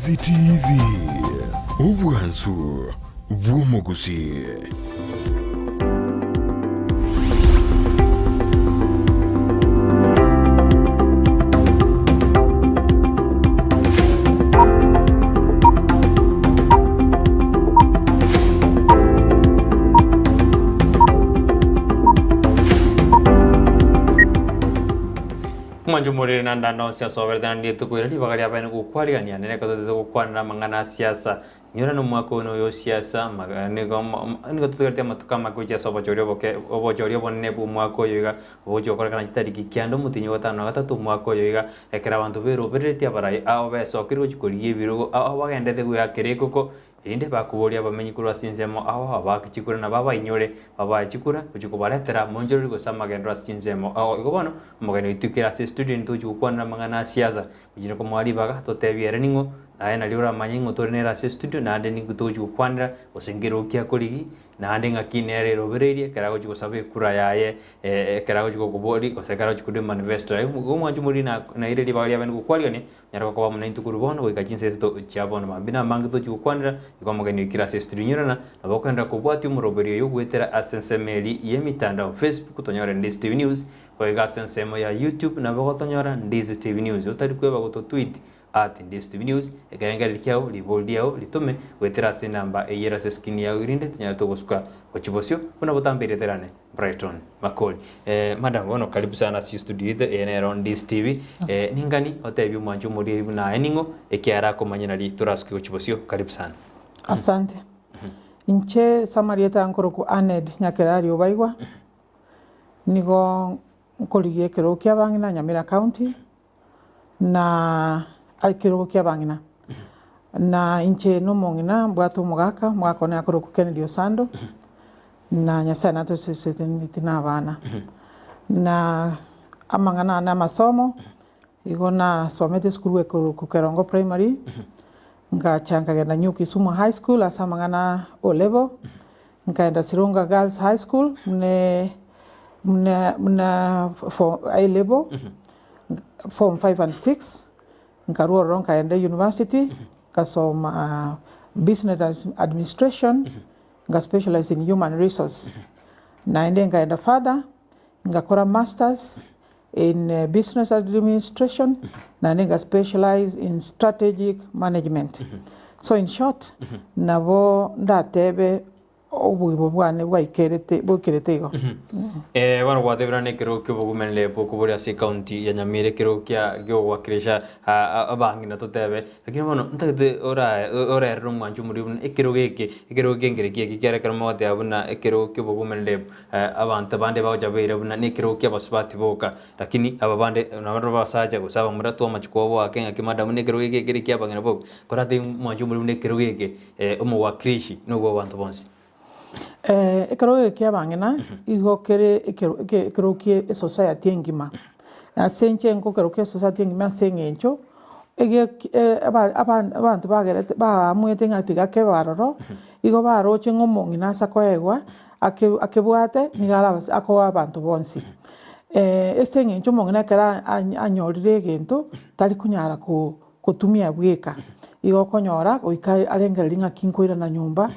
Ndizi TV, obwansu bw'omogusii. Omwancho omorere na ndanda onsi ase oberete naende rituko eri ribaga riabaene gokwarigania nere ekero totagete gokwanera amang'ana a siasa. Inyora nomwaka oyo noyo o siasa, nigo nigo totigareti amatuko amake gochia ase obochori oboke obochori obonene bw'omwaka oyo iga, ogochia gokorekana chitariki kianda omotienyi o gatano na gatato omwaka oyo iga, ekero abanto berobereretie abarai ao besokire gochia korigia ebirogo ao bagenderete goeakera ekoko, Erinde bakoboria abamenyi korwa ase ensemo ao abaake chikura na babainyore, babae chikura gochia kobaretera amonchorori gose amagenderero ase chinsemo ao. Igo bono, omogeni oito kera ase estudio ntochi gokwanera amang'ana a siasa, gochia komoa ribaga totebie ere ning'o, naye nario oramanye ng'o tore nere ase estudio naende ning'o togochia gokwanera, gose nkeroki akorigi, naende ng'aki nere erobereirie ekero agochia gosaba ekura yaye ekero agochia gokoboria gose ekero agochia korua emanifesto yaye. Igo omwancho moria naire ribaga riaye gokwarigania. Nyara gokoba buna intwe korwa bono goika chinsa isato chia bono mambia na amange tochia gokwanera, igo omogeni oikire ase estudio inyorana, nabo okoenderera kobwatia omoroberio oyo goetera ase ensemo eria y'emitandao Facebook tonyore Ndizi TV News, goika ase ensemo ya YouTube nabo gotonyora Ndizi TV News. Otari kweba gototweet at Ndizi TV News, ekerengererio kiao, ribori riao ritome goetera ase enamba eyio ere ase escreen yao erinde tonyare togosuka gochia bosio buna botambe erieta Brighton Makori. Eh, madam bono karibu sana ase studio yaito eye nero Ndisi TV. Eh, ningani otebie omwanchi omorieri buna aye ning'o ekiagera akomanye nari torasuke gochia bosio. Karibu sana. Asante. Inche ase amarieta nkorokwa Aned Nyakerari Obaigwa, nigo nkorigia ekerogo kia abang'ina Nyamira County, na ekerogo kia abang'ina. Na inche nomong'ina mbwate omogaka, omogaka one akorokwa Kennedy Osando, na Nyasaye natoseseneti na abana. Na amang'ana ane amasomo, igo nasomete esukuru ekorokwa Kerongo Primary, ngacha nkagenda New Kisumu High School ase amang'ana O Level, nkaenda Sironga Girls High School mune muna muna for A Level, form five and six, nkarwa ororo nkaenda university, nkasoma business administration, nga specialize in human resource. Naende nkaenda further, ngakora masters in business administration, naende nga specialize in strategic management. So in short, nabo ndatebe Obogima bwane bwaikerete boikerete igo. Eh, bono gwatebire na ekerogo ki'obogumereri bokobori ase ekaunti ya Nyamira ekerogo kia gi'ogowakilisha abang'ina totebe, lakini bono ntagete ora orerere omwancho omoria buna ekerogo eke, ekerogo kengere ki eke kiare ekero mogoteba buna ekerogo ki'obogumereri abanto bande bagocha baira buna na ekerogo kia abasubati boka, lakini aba bande nabo abasacha gose abamura twamachia koboaka ng'aki madam na ekerogo eke ekere kia abang'ina boka, koratebie omwancho omoria buna ekerogo eke. Omowakilishi nobwa abanto bonsi. Ekerogo eke ki'abang'ina igo kere ekerogo kie esociety engima. Ase inche nkokerogo kia esociety engima ase eng'encho, abanto bagerete baamuete ng'a tiga kebe aroro, igo baroche ng'a omong'ina ase akoegwa, akebwate nigo arabase akoa abanto bonsi. Ase eng'encho omong'ina ekero anyorire egento, tari konyara ko. Gotumia bweka, igo okonyora goika arengererie ng'aki nkoirana nyomba,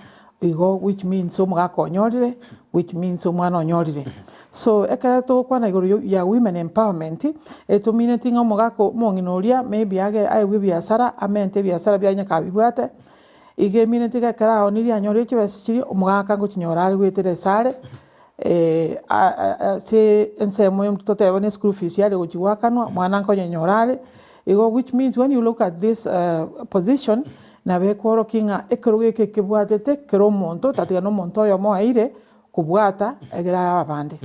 igo which means omogaka onyorire, which means omwana onyorire. So ekero togokwana igoro ya ya women empowerment, etomineti ng'a omogaka omong'ina oria maybe age aegwe ebiasara, amente ebiasara biaye onye kabibwate, igo emineti iga ekero aonirie anyorire chibesa chiria, omogaka ngochinyora are goetera esare ase ensemo totebe buna eschool fees yare gochia goakanwa, omwana nkonyenyora are. Igo which means when you look at this position, nabo ekworokia ng'a ekerogo eke ekebwatete kera omonto, tatiga na omonto oyomo oeire kobwata egere ae abande.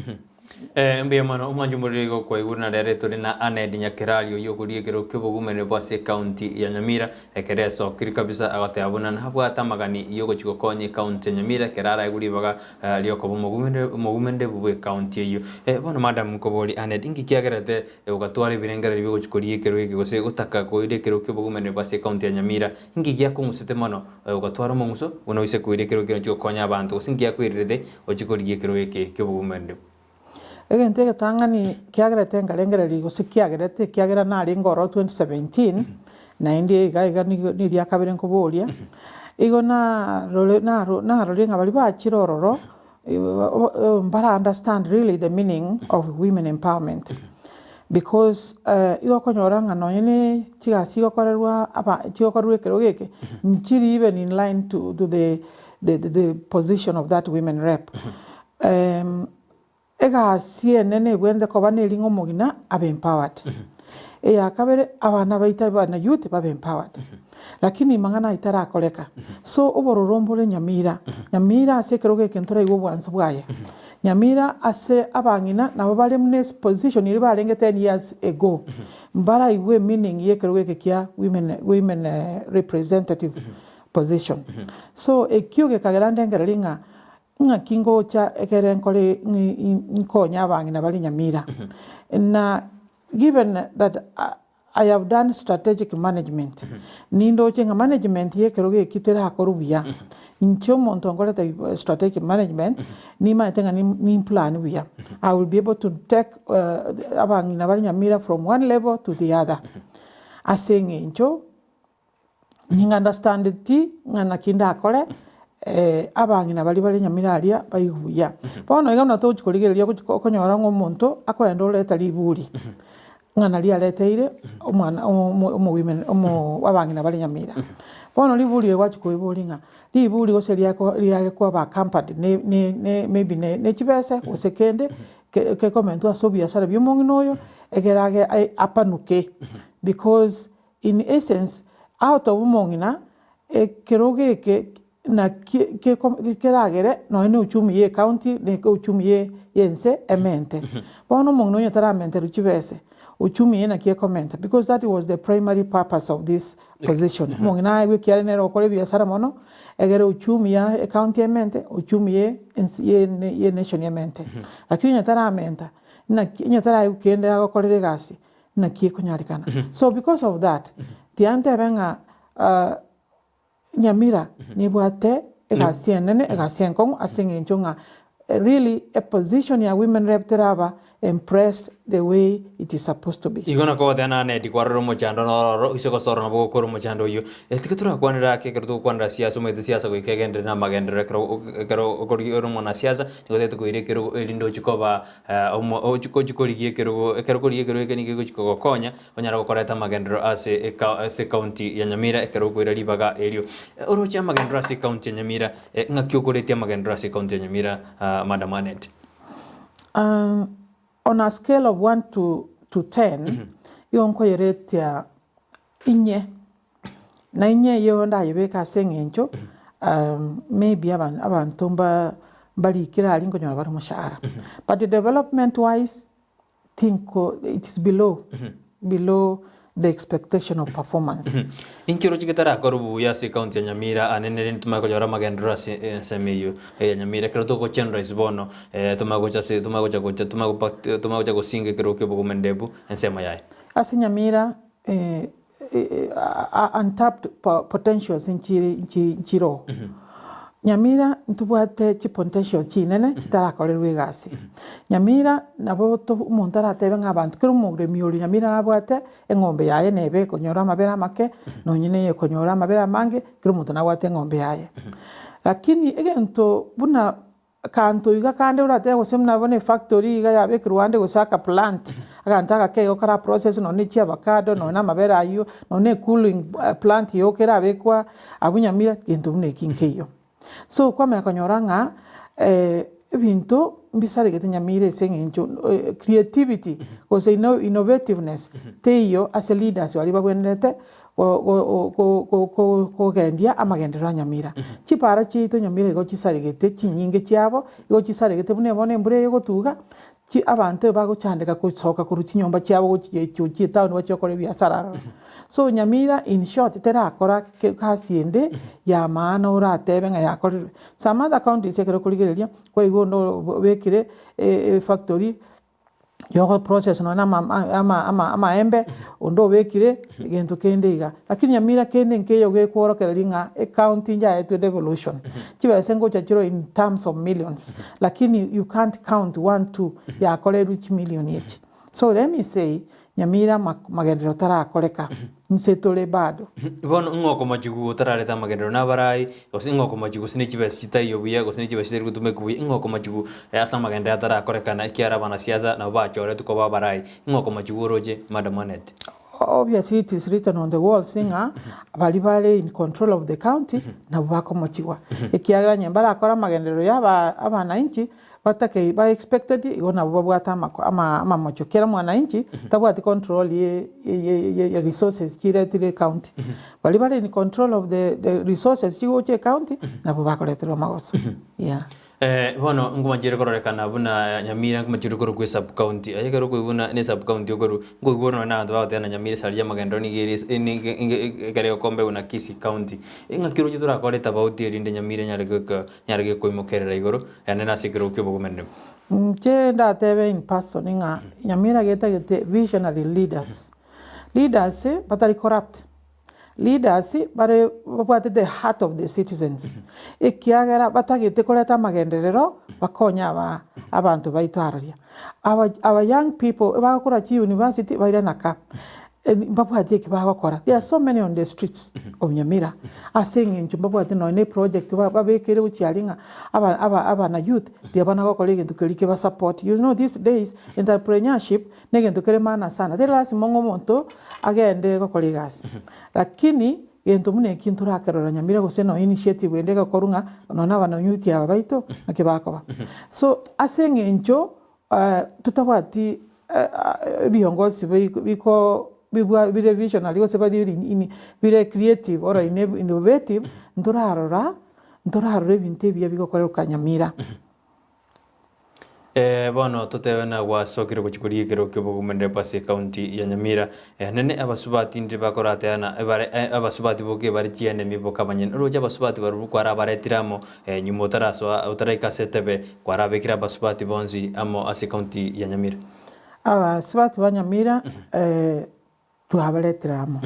Mbuya mono omwancho omoriri igo kwaigure na rero tore na Aned Nyakerari oyio okoria ekerogo ki'obogumereri bwa ase ecounty ya Nyamira ekero esokire kabisa agoteba buna nabwate amagani yogochia gokonya ecounty ya Nyamira ekero araegwe ribaga riokoba omogumereri bw'ecounty eyio. Bono madam nkoborie Aned inki kiagerete Ogatwara ebirengererio bi'ogochia koria ekerogo eke gose gotaka koira ekerogo ki'obogumereri bwa ase ecounty ya Nyamira. Inki giakong'usete mono ogatwara omong'uso buna oise koira ekerogo ekio ochie gokonya abanto gose inki giakoirerete ochie korigia ekerogo eke ki'obogumereri? Egento egetang'ani kiagerete nkarengereria gose kiagerete ekiagera narenge ororo 2017, Naende iga iga nigo neria kabere nkoboria, igo narore naro narorire ng'a baria bachire ororo, mbara understand really the meaning of women empowerment. Because igo okonyora ng'a nonye ne chigasi chigokorerwa aba chigokorerwa ekerogo eke, nchiri even in line to to the the the position of that women rep. Egasi enene ebwenerete koba neri ng'a omogina abe empowered. Eya kabere, abana baito abana youth babe empowered. Lakini mang'ana ayio tarakoreka. So obororo mbore Nyamira. Nyamira ase ekerogo eke ntoraigwe obwansu bwaye. Nyamira ase abang'ina nabo bare buna ase position eria barenge ten years ago. Mbaraigwe meaning ya ekerogo eke kia women women representative position. So ekio gekagera ndengereria ng'a Ng'aki ngocha ekere nkore nkonye abang'ina bare Nyamira. Na given that I have done strategic management, nindoche ng'a management ya ekerogo eki terakorwa buya. Inche omonto nkorete strategic management, nimanyete ng'a nimplan buya. I will be able to take abang'ina bare Nyamira from one level to the other. Ase eng'encho. Ning'understandeti ng'a naki ndakore abang'ina baria bare nyamira aria baigwe buya. Bono iga buna togochia korigereria ogochi okonyora ng'a omonto akoenda oreta riburi, ng'a nario areteire omwana omo omo women omo abang'ina bare nyamira. Bono riburi eri gwachia koiboria ng'a riburi gose riako riare koba accompanied ne ne ne maybe ne chibese gose kende, ke kekomentwa ase obiasara bia omong'ina oyo, egere age apanuke because. In essence, out of omong'ina, ekerogo eke naki keko keragere nonya na uchumi ya ecounty na uchumi ya ense emente. Bono omong'ina onye taramenterwa chibese, uchumi eye naki ekomenta because that was the primary purpose of this position. Omong'ina aegwe ekiagera nere ogokora ebiasara mono, egere uchumi ya ecounty emente, uchumi ya ense ya enation emente. Lakini onye taramenta, naki onye taraegwa kende agokorera egasi, Naki ekonyarekana. So because of that, tiga ntebe ng'a Nyamira nebwate egasi enene, egasi enkong'u ase eng'encho ng'a really eposition ya women rep teraba impressed the way it is supposed to be. Igo nakogoteba na Nedi kwarora omochando nororo ise gosora nabo gokora omochando oyio. Tiga torakwanere ake ekero togokwanera siasa omanyete siasa goika egenderere na amagenderero ekero ekero okorigia ore omwanasiasa nigo otagete koira ekerogo erinde ochie koba Ochi korigia ekerogo, ekero okorigia ekerogo eke nigo egochi kogokonya onyare gokoreta amagenderero ase eka ase ecounty ya Nyamira ekero okoira ribaga erio. Oroche amagenderero ase ecounty ya Nyamira, ng'aki okoretie amagenderero ase ecounty ya Nyamira Madam Annet? On a scale of one to to ten, igo nkoyeretia inye, na inye eyio ndayebeke ase eng'encho maybe abanto mbarikire aria nkonyora bare omoshahara, but development wise tinko it is below below the expectation of performance. Inki oroche getarakore buya ase ecounty ya Nyamira ane nere tomanye konyora amagenderero ase ensemo eyio ya Nyamira ekero togogeneralize bono tomanye gocha ase tomanye gocha gocha tomanye gocha gosinga ekerogo kia obogomendebu ensemo yaye. Ase Nyamira untapped potentials nchiroo. Nyamira ntobwate chipotential chinene chitarakorerwa egasi. Nyamira nabo omonto aratebe ng'a abanto kera omoremi ore Nyamira nabwate eng'ombe yaye nebe ekonyora amabere amake nonye neye ekonyora amabere amange, kera omonto nabwate eng'ombe yaye. Lakini egento buna Akanto iga kande oratebe gose buna bono efactory iga yabekirwe ande gose aka plant, aganto agake igo kara process nonye ne chiavacado nonye na amabere aywo, nonye ne ecooling plant igo kerabekwa abwo nyamira, gento buna eki nkeiyo. So kwamanya konyora ng'a ebinto mbisaregete nyamira ase eng'encho creativity gose innovativeness teiyo ase leaders baria babwenerete kogendia amagenderero a nyamira. Chipara chiaito nyamira igo chisaregete chinyinge chiabo, igo chisaregete buna bono embura eye egotuga, chi abanto ebagochandeka gosoka korwa chinyomba chiabo gochia echio chi'etown bachie gokora ebiasara aroro. So nyamira in short terakora egasi ende ya maana oratebe ng'a yakorirwe. Some other counties ekero okorigereria, kwaigwa onde obekire efactory. Yogo process nonya na amaembe, onde obekire egento kende iga. Lakini nyamira kende nkeiyo gekworokereria ng'a ecounty njaetwe devolution. Chibesa ngocha chire in terms of millions, lakini you can't count one two yakorerwe chimillion echi. So let me say, Nyamira amagenderero tarakoreka, inse tore bado. Bono ng'a okomochigwa otararete amagenderero nabarai, gose ng'a okomochigwa gose ne chibesa chitaiyo buya, gose ne chibesa chitari gotumekwa buya, ng'a okomochigwa ase amagenderero atarakorekana ekiagera abanasiasa nabo bachoretwe koba abarai, ng'a okomochigwa oroche Madam Annet. Obviously it is written on the walls ng'a baria bare in control of the county nabwo bakomochigwa, ekiagera onye mbarakore amagenderero ya aba abananchi Batakei ba expected igo nabwo babwate amako ama amamocho kera mwananchi tabwati control ye ye ye resources chiretire ecounty. Baria bare in control of the the resources chigocha ecounty nabwo bakoreterwa amagoso yeah. Bono nkomanchire kororekana buna Nyamira nkomanchire korokwa esub county, aye ekero okoigwa buna ne esub county okorwa, nkoigwa ore nonye na abanto bagoteba na Nyamira esari y'amagenderero nigo ere ase nigo ekero egokombewa na Kisii county. Eng'aki oroche torakore etabauti erinde Nyamira enyare goika Nyare gekoimokerera igoro, naende nase ekerogo ki'obogomenene. Inche ndatebe in person ng'a Nyamira getagete visionary leaders, leaders batari corrupt, leaders bare babwate the heart of the citizens, ekiagera batagete koreta amagenderero bakonye aba abanto baito aroria. Aba aba young people ebagokora chiuniversity bairana ka. Mbabwati eki bagokora, there are so many on the streets of Nyamira ase eng'encho mbabwati nonya na eproject babekeire gochia aria ng'a aba aba abana youth riria bana gokora egento keria keba support. You know these days entrepreneurship na egento kere maana sana, teri lasima ng'a omonto agende gokora egasi, lakini gento buna eki ntorakerora Nyamira gose nonya initiative ende egokorwa ng'a nonya na abana youth aba baito naki bakoba. So ase eng'encho Totabwati ebiongozi biko bibwa bire visionary gose bari ini bire creative or innovative, ntorarora ntorarora ebinto ebiya bigokoreka Nyamira. Bono totebe na gwasokire gochia koria ekero ki'obogomenere bwa ase ekaunti ya Nyamira. Nene abasubati ndire bakorateana ebare abasubati boka ebare chienemi boka abanyene. Oroche abasubati barobwo kwarabaretire amo Nyuma otarasoa otaraika ase etebe, kwarabekire abasubati bonsi amo ase ekaunti ya Nyamira. Abasubati ba Nyamira twabaretire amo.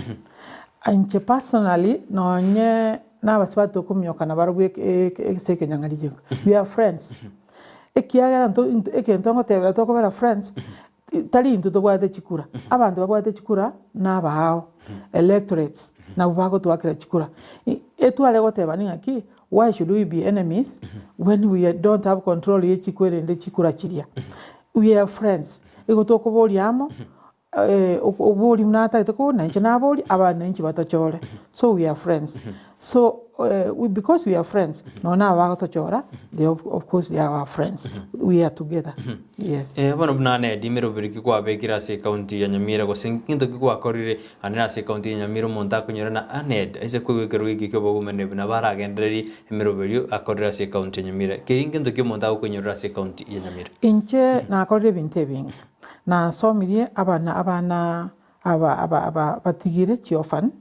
Inche personally nonye na abasubati tokominyoka nabarobwo ase ekenyang'ari gioka, we are friends. Ekiagera egento ngotebera tokobera friends, Tari intwe tobwate chikura, abanto babwate chikura nabaao, electorates, nabwo bagotwakera chikura. Etware goteba ning'aki, why should we be enemies when we don't have control ye chikura erinde chikura chiria. We are friends, igo tokoboria amo, oboria buna atagete koboria, nainche naboria, abananchi batochore, so we are friends. So because we are friends, nonya nabo bagotochora, they of course they are our friends, we are together, yes. Bono buna Nedi, emeroberi ki kwabekire ase ecounty ya Nyamira gose ngento ki gwakorire ande ase ecounty ya Nyamira omonto akonyora na Aned aise koigwa ekerogo eke ki'obogomeneri buna baragendererie emeroberio akorire ase ecounty ya Nyamira. Keri ngento ki omonto agokonyorera ase ecounty ya Nyamira? Inche nakorire ebinto ebinge, nasomirie abana abana aba aba aba batigire chiorphan,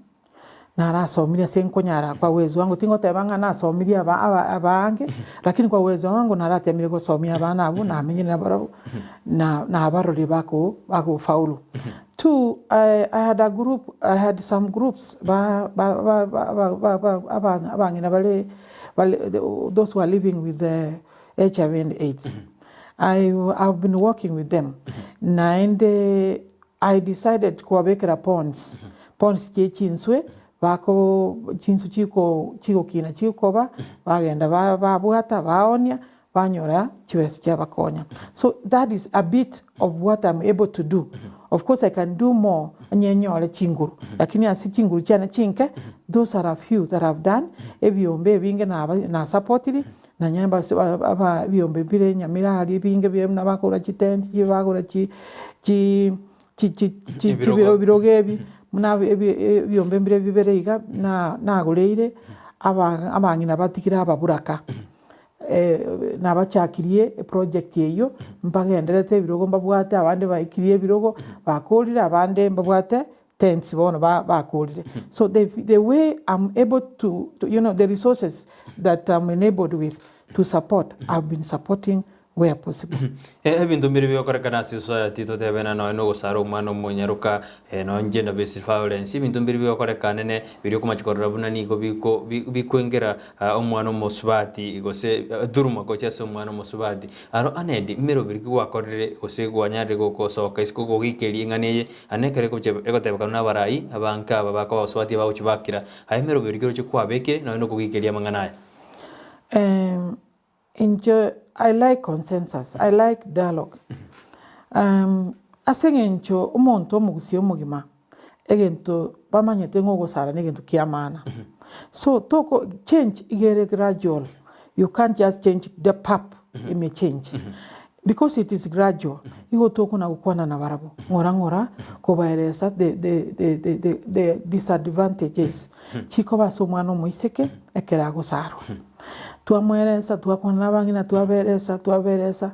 Narasomire ase nkonyara kwa uwezo wangu, tingoteba ng'a nasomirie aba aba abange, lakini kwa uwezo wangu naratemire gosomia abana abwo, namenyire nabarabwo, na nabarorire bako bagofaulu. Two, I I had a group, I had some groups ba ba ba ba ba ba aba abang'ina bare bare those who are living with the HIV and AIDS. I have been working with them, naende I decided kobabekera ponds, ponds chie chinswe, bako chinswe chiko chigokina chikoba, bagenda ba babwata baonia, banyora chibesa chiabakonya. So that is a bit of what I'm able to do. Of course I can do more onye nyore chinguru, lakini ase chinguru chiane chinke, those are a few that I've done, ebiombe ebinge naba nasapotiri, Nonya mbase aba ebiombe bire nyamira aria ebinge bire buna bakogora chitenti chi bagora chi chi chi chi chi Ebirogo. ebirogo ebi, buna ebi ebiombe mbire bibere iga na nagoreire, aba abang'ina batigire ababuraka, nabachakirie eproject eywo, mbagenderete ebirogo mbabwate abande baikirie ebirogo, bakorire abande mbabwate tents bono bakorire. So the the way I'm able to to you know the resources that I'm enabled with to support, I've been supporting. where possible. Ebinto mbire bigokorekana ase society totebe ng'a nonya na ogosara omwana omonyaroka nonya gender based violence, ebinto mbire bigokoreka anene biria okomachi korora buna nigo biko bikoengera omwana omosubati gose dhuluma gochia ase omwana omosubati. Aro Anedi, emeroberi ki gwakorire gose kwanyarire gosoka isiko goikeria eng'ana eye, ande ekero egochia egotebekana na abarai abange aba bakoba abasubati abagochia bakira, aye emeroberi ki oroche kwabekire nonya na okogeikeria amang'ana aya? Inche I like consensus, I like dialogue. Ase eng'encho omonto omogusia omogima, egento bamanyete ng'a ogosara na egento kia maana. So toko change iga ere gradual, you can't just change the pap ime change because it is gradual. Igo tokona gokwana na barabwo ng'ora ng'ora kobaeresa the the the the the the disadvantages chikoba ase omwana omoiseke ekero agosarwa. Twamoeresa twakwana na abang'ina twaberesa twaberesa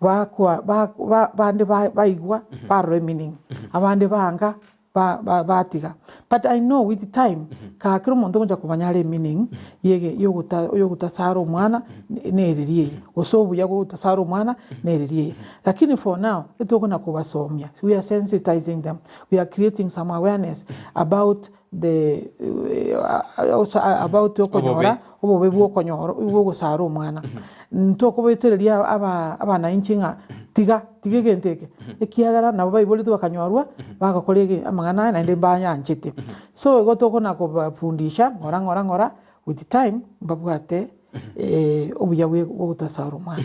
bakwa ba ba bande ba baigwa barora emeaning, abande banga ba ba batiga. But I know with time, kaa kera omonto ogocha komanya are emeaning yege yogota yogotasara omwana nereri eye, gose obuya bwa ogotasara omwana nereri eye. Lakini for now, etokona kobasomia, we are sensitizing them, we are creating some awareness about the about okonyora obobe bwa okonyora bwa ogosara omwana. Ntokobetereria aba abananchi ng'a tiga tiga egento eke, ekiagera nabo baiboretwe bakanyorwa bagokora ege amang'ana aya naende mbayanchete. So igo tokona kobafundisha ng'ora ng'ora ng'ora with time mbabwate obuya bwe bwogotasara omwana.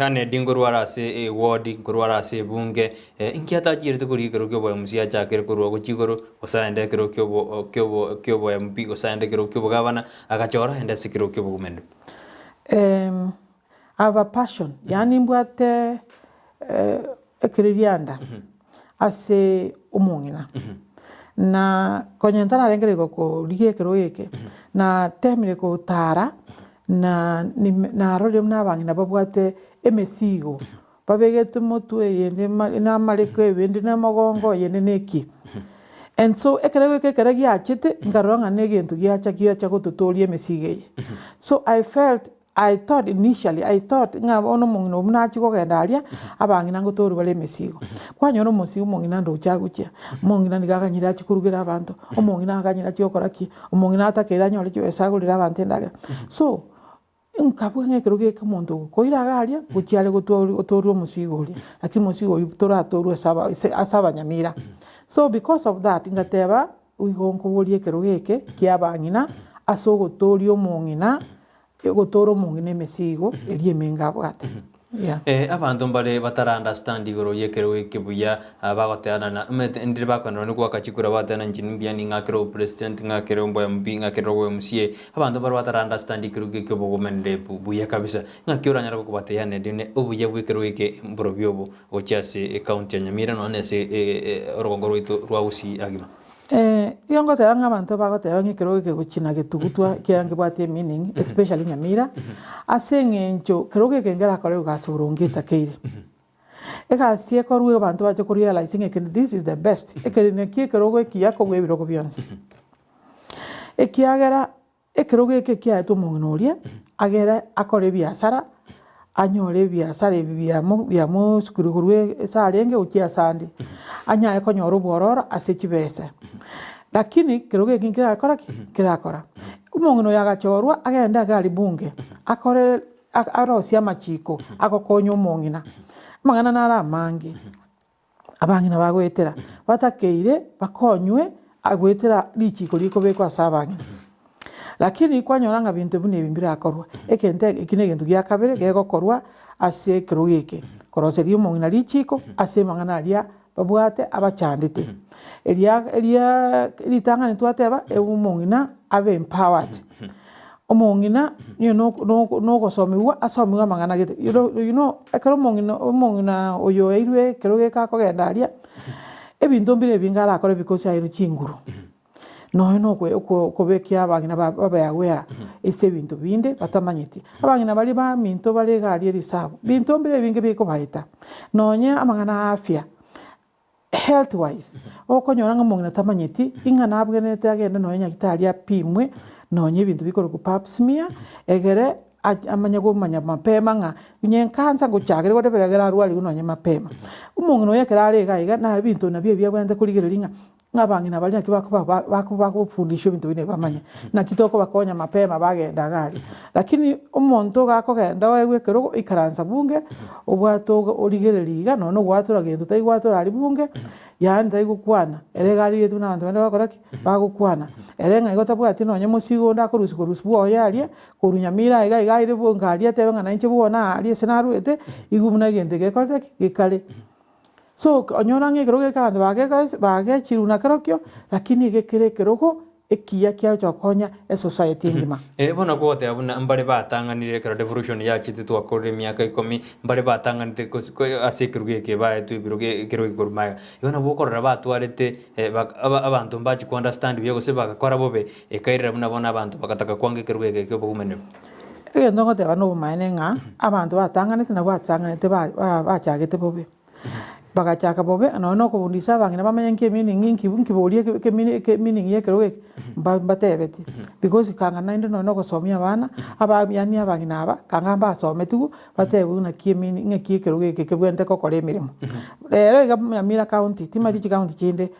Anedi nkorwara ase eward, nkorwara ase ebunge, inki atachierete korigia ekero kia obo MC achakire korwa gochia igoro, gose aende ekero kia obo kia obo kia obo MP, gose aende ekero kia obogavana, agachora aende ase ekero kia obogumendo. I have a passion, yaani mbwate ekeririanda ase omong'ina, na konya ntararengereria gokorigia ekerogo eke, natemire gotara na nime narorire buna abang'ina babwate emesigo, babegete motwe eyende na amareko ebende na omogongo eyende na eki. And so ekerogo eke ekero giachete, nkarora ng'a na egento giacha giacha gototoria emesigo eye. So I felt I thought initially, I thought ng'a bono omong'ina oyio buna achia kogenda aria, abang'ina ngotoria bare emesigo. Kwanyora omosigo omong'ina ndoche agochia, omong'ina nigo aganyire achie korugera abanto, omong'ina aganyire achie gokora ki, omong'ina atakeire anyore chibesa agorere abanto endagera. So, nkabua ng'a ekero geke omonto okoira iga aria, gochia are gotwori gotorwa omosigo oria, lakini omosigo oyio toratorwe ase aba ase ase abanyamira. So because of that, ngateba, igo nkoboria ekerogo eke kia abang'ina, ase ogotoria omong'ina. Egotoora omong'ina emesigo eria emenge abwate. Yeah. Abanto mbare batara understand igoro y'ekerogo eke buya, bagoteana na omanyete ndire bakoenderera na goaka chikura bagoteana inche nimbuya ning'akere obopresident, ng'akere obo MP, ng'akere obo MCA. Abanto mbare batara understand ekerogo eke obogomenere buya kabisa. Ng'aki oranyare gokobateana naende obuya bw'ekerogo eke mborobio obo gochia ase ecounty ya Nyamira nonya na ase orogongo rwaito rwa Gusii agima. Igo ngoteba ng'a abanto bagoteba ng'a ekerogo eke gochia na getugutwa ekiagera nkebwate emeaning especially Nyamira, ase eng'encho kerogo eke nkerakorerwe egasi boronge etakeire. Egasi ekorwa abanto bache ko realize ng'a eke this is the best, eke nakio ekerogo ekiya kobua ebirogo bionsi. Ekiagera Ekerogo eke kiaetwe omong'ina oria, agere akore ebiasara, anyore ebiasara ebi biamo biamosukirie korwa ase arenge gochia ase ande, anyare konyora obwororo ase chibesa. Lakini kerogo eke nkerakora ki? Nkerakora. Omong'ina oyo agachorwa agende iga aria bunge, akore arosie amachiko agokonya omong'ina. Amang'ana naro amange. Abang'ina bagoetera, batakeire bakonywe goetera richiko rikobekwa ase abang'ina. Lakini kwanyora ng'a binto buna ebi mbirakorwa, egento eki na egento gia kabere gegokorwa ase ekerogo eke, koroseria omong'ina richiko ase amang'ana aria babwate abachandete. Eria eria ritang'ani twateba, omong'ina abe empowered. Omong'ina nigo no- no- nogosomiwa asomiwe amang'ana gete, you know you know ekero omong'ina omong'ina oyo oeirwe ekero geke akogenda aria, ebinto mbire ebinge arakore because aeirwe chinguru. Nonya na okwe oko okobekia abang'ina ba babe aware ase ebinto binde batamanyeti. Abang'ina baria baminto bare iga aria erisabu, binto mbire ebinge bikobaeta, nonye amang'ana a afya. Health wise, okonyora ng'a omong'ina tamanyeti, ing'a nabwenerete agende nonya nyagetari apimwe, nonya ebinto bikorokwa pap smear, egere. Amanye komanya mapema ng'a onye nkansa ngochakire gotebera ekero arwarigwe nonye mapema. Omong'ina oyo ekero are iga iga na ebinto nabio ebi abwenerete korigereria ng'a ng'a abang'ina baria naki bakoba ba bako bakofundishwa ebinto buna ebi bamanye, naki tokobakonya mapema bagenda iga aria. Lakini omonto iga akogenda oegwe ekerogo oikaransa bunge, obwate ogo origereria iga nonye na ogwatora gento taigwatora aria bunge, yaani taigokwana, ere iga arigetwe buna abanto bande bagokora ki? Bagokwana. Ere ng'a igo tabwati nonye mosigo onde akorusia korusia bwoye aria, Korwa Nyamira aiga iga aire bonka aria atebe ng'a nainche bono aa aria ase narwete, igwe buna egento gekorete ki? Gekare. So onyora ng'a ekerogo eke abanto bagekos bagechirwe nakerokio, lakini iga ekere ekerogo ekiya kiagocha gokonya esociety engima. Eh, bono kogoteba buna mbare batang'anire ekero devolution yachete twakorire emiaka ikomi, mbare batang'anete gose ko ase ekerogo eke baetwe ebirogo ekerogo eke korwa magega. Igo nabo okorora batwarete abanto mbachia ko understand buya gose bagakora bobe, Ekairera buna bono abanto bagataka kwanga ekerogo eke ki'obogumanero. Egento ngoteba nobomaene ng'a abanto batang'anete nabwo batang'anete ba- ba- bachagete bobe. Bagachaka bobe nonya na okobundisa abang'ina bamanye nki emeaning nki nki boria eke ekemini ekemeaning ya ekerogo eke, mba mbatebeti. Because kanga naende nonya na ogosomia abana, aba yaani abang'ina aba, kanga mbasometiwu, batebiwe ng'aki emeaning ng'aki ekerogo eke kebwenerete gokora emeremo. Rero iga Nyamira county, timanyeti chicounty chinde.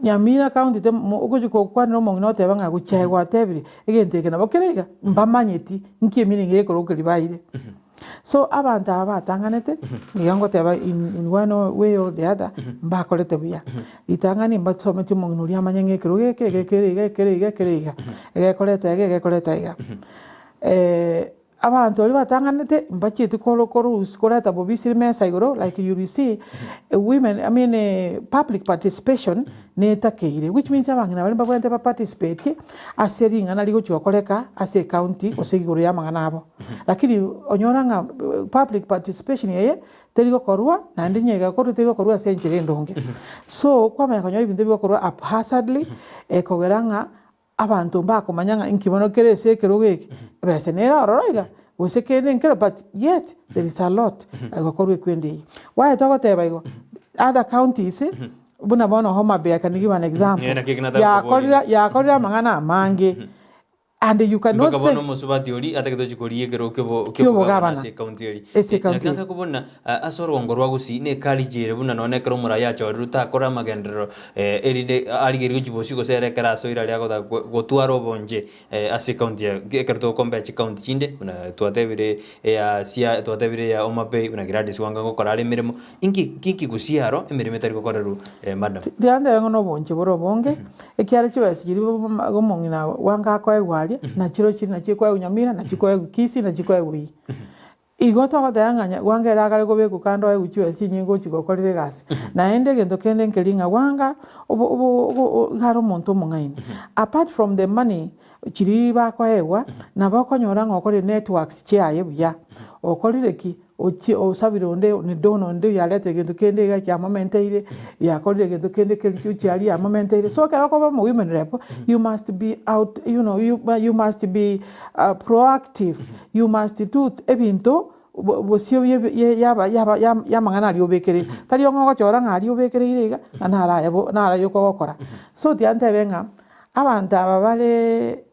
Nyamira county te mo ogochi gokwanera omong'ina oteba ng'a gochia aye gwatebire, egento eke nabo kere iga, mbamanyeti nki emeaning ya ekerogo keria baeire. So abanto aba batang'anete, niga ngoteba in in one way or the other, mbakorete buya. Ritang'ani mbasometie omong'ina oria amanye ng'a ekerogo eke iga kere iga ekere iga ekere iga, egekoreta iga egekoreta iga. Abanto baria batang'anete mbachieti koro korusia koreta bobisi mesa igoro like you will see women I mean public participation netakeire which means abang'ina baria mbabwenerete ba participate ase ring'ana rigochi gokoreka ase ecounty gose igoro ya amang'ana abo. Lakini onyora ng'a public participation eye teri gokorwa naende onye egakorwa teri gokorwa ase enchera endonge. So kwamanya konyora ebinto bigokorwa haphazardly ekogera ng'a Abanto mbakomanya ng'a inki bono kere ase ekerogo eke, ebesa nere ororo iga, gose kende nkero but yet there is a lot egokorwa ekwende eyio. Why togoteba igo? Other counties, buna bono Homa Bay I can give an example, Eh, naki eki nataka koboria. yakorire yakorire amang'ana amange and you cannot Mpaka say bono omosubati oria atagete gochia koria ekerogo kiobo Kiobogabana. kiobogabana ase ecounty eria. Ase Eh, ecounty naki eria. nataka kobuna ase orogongo rwa Gusii ne eculture ere buna nonye ekero omorai achorirwe takora amagenderero Erinde arigererie chibosio gose ere ekero asoire aria agotaka gotwara obonche ase ecounty yaye. Ekero togocompare chicounty chinde buna twatebire eya Siaya twatebire eya Homa Bay buna Gladys Wanga ngokora are emeremo, inki inki gusii aro emeremo etari gokorerwa madam? Tiga ntebe ng'a nobonche bore obonge, ekiagera chibesa chiria omong'ina Wanga akoegwa aria, nachirochio nachio chikoegwa Nyamira, nachio chikoegwa Kisii, nachio chikoegwa iyio. Igo togoteba ng'a nya gwanga ere akare kobekwa kando aye gochia ase chinyinga gochia gokorera egasi. Naende egento kende nkeri ng'a gwanga obo obo obo iga are omonto omong'aini. Apart from the money chiria bakoegwa, nabo okonyora ng'a okorire networks chiaye buya, okorire ki, ochie osabire onde onde onde oyarete egento kende iga kiamomenteire, yakorire egento kende keria ochia aria yamomenteire. So ekero okoba omo women rep, you must be out you know you you must be proactive. You must do ebinto bosio y'amang'ana aria obekereire. Tari ong'e ogochora ng'a aria obekereire iga, ng'a naro aye bo naro aye okogokora. So tiga ntebe ng'a, abanto aba bare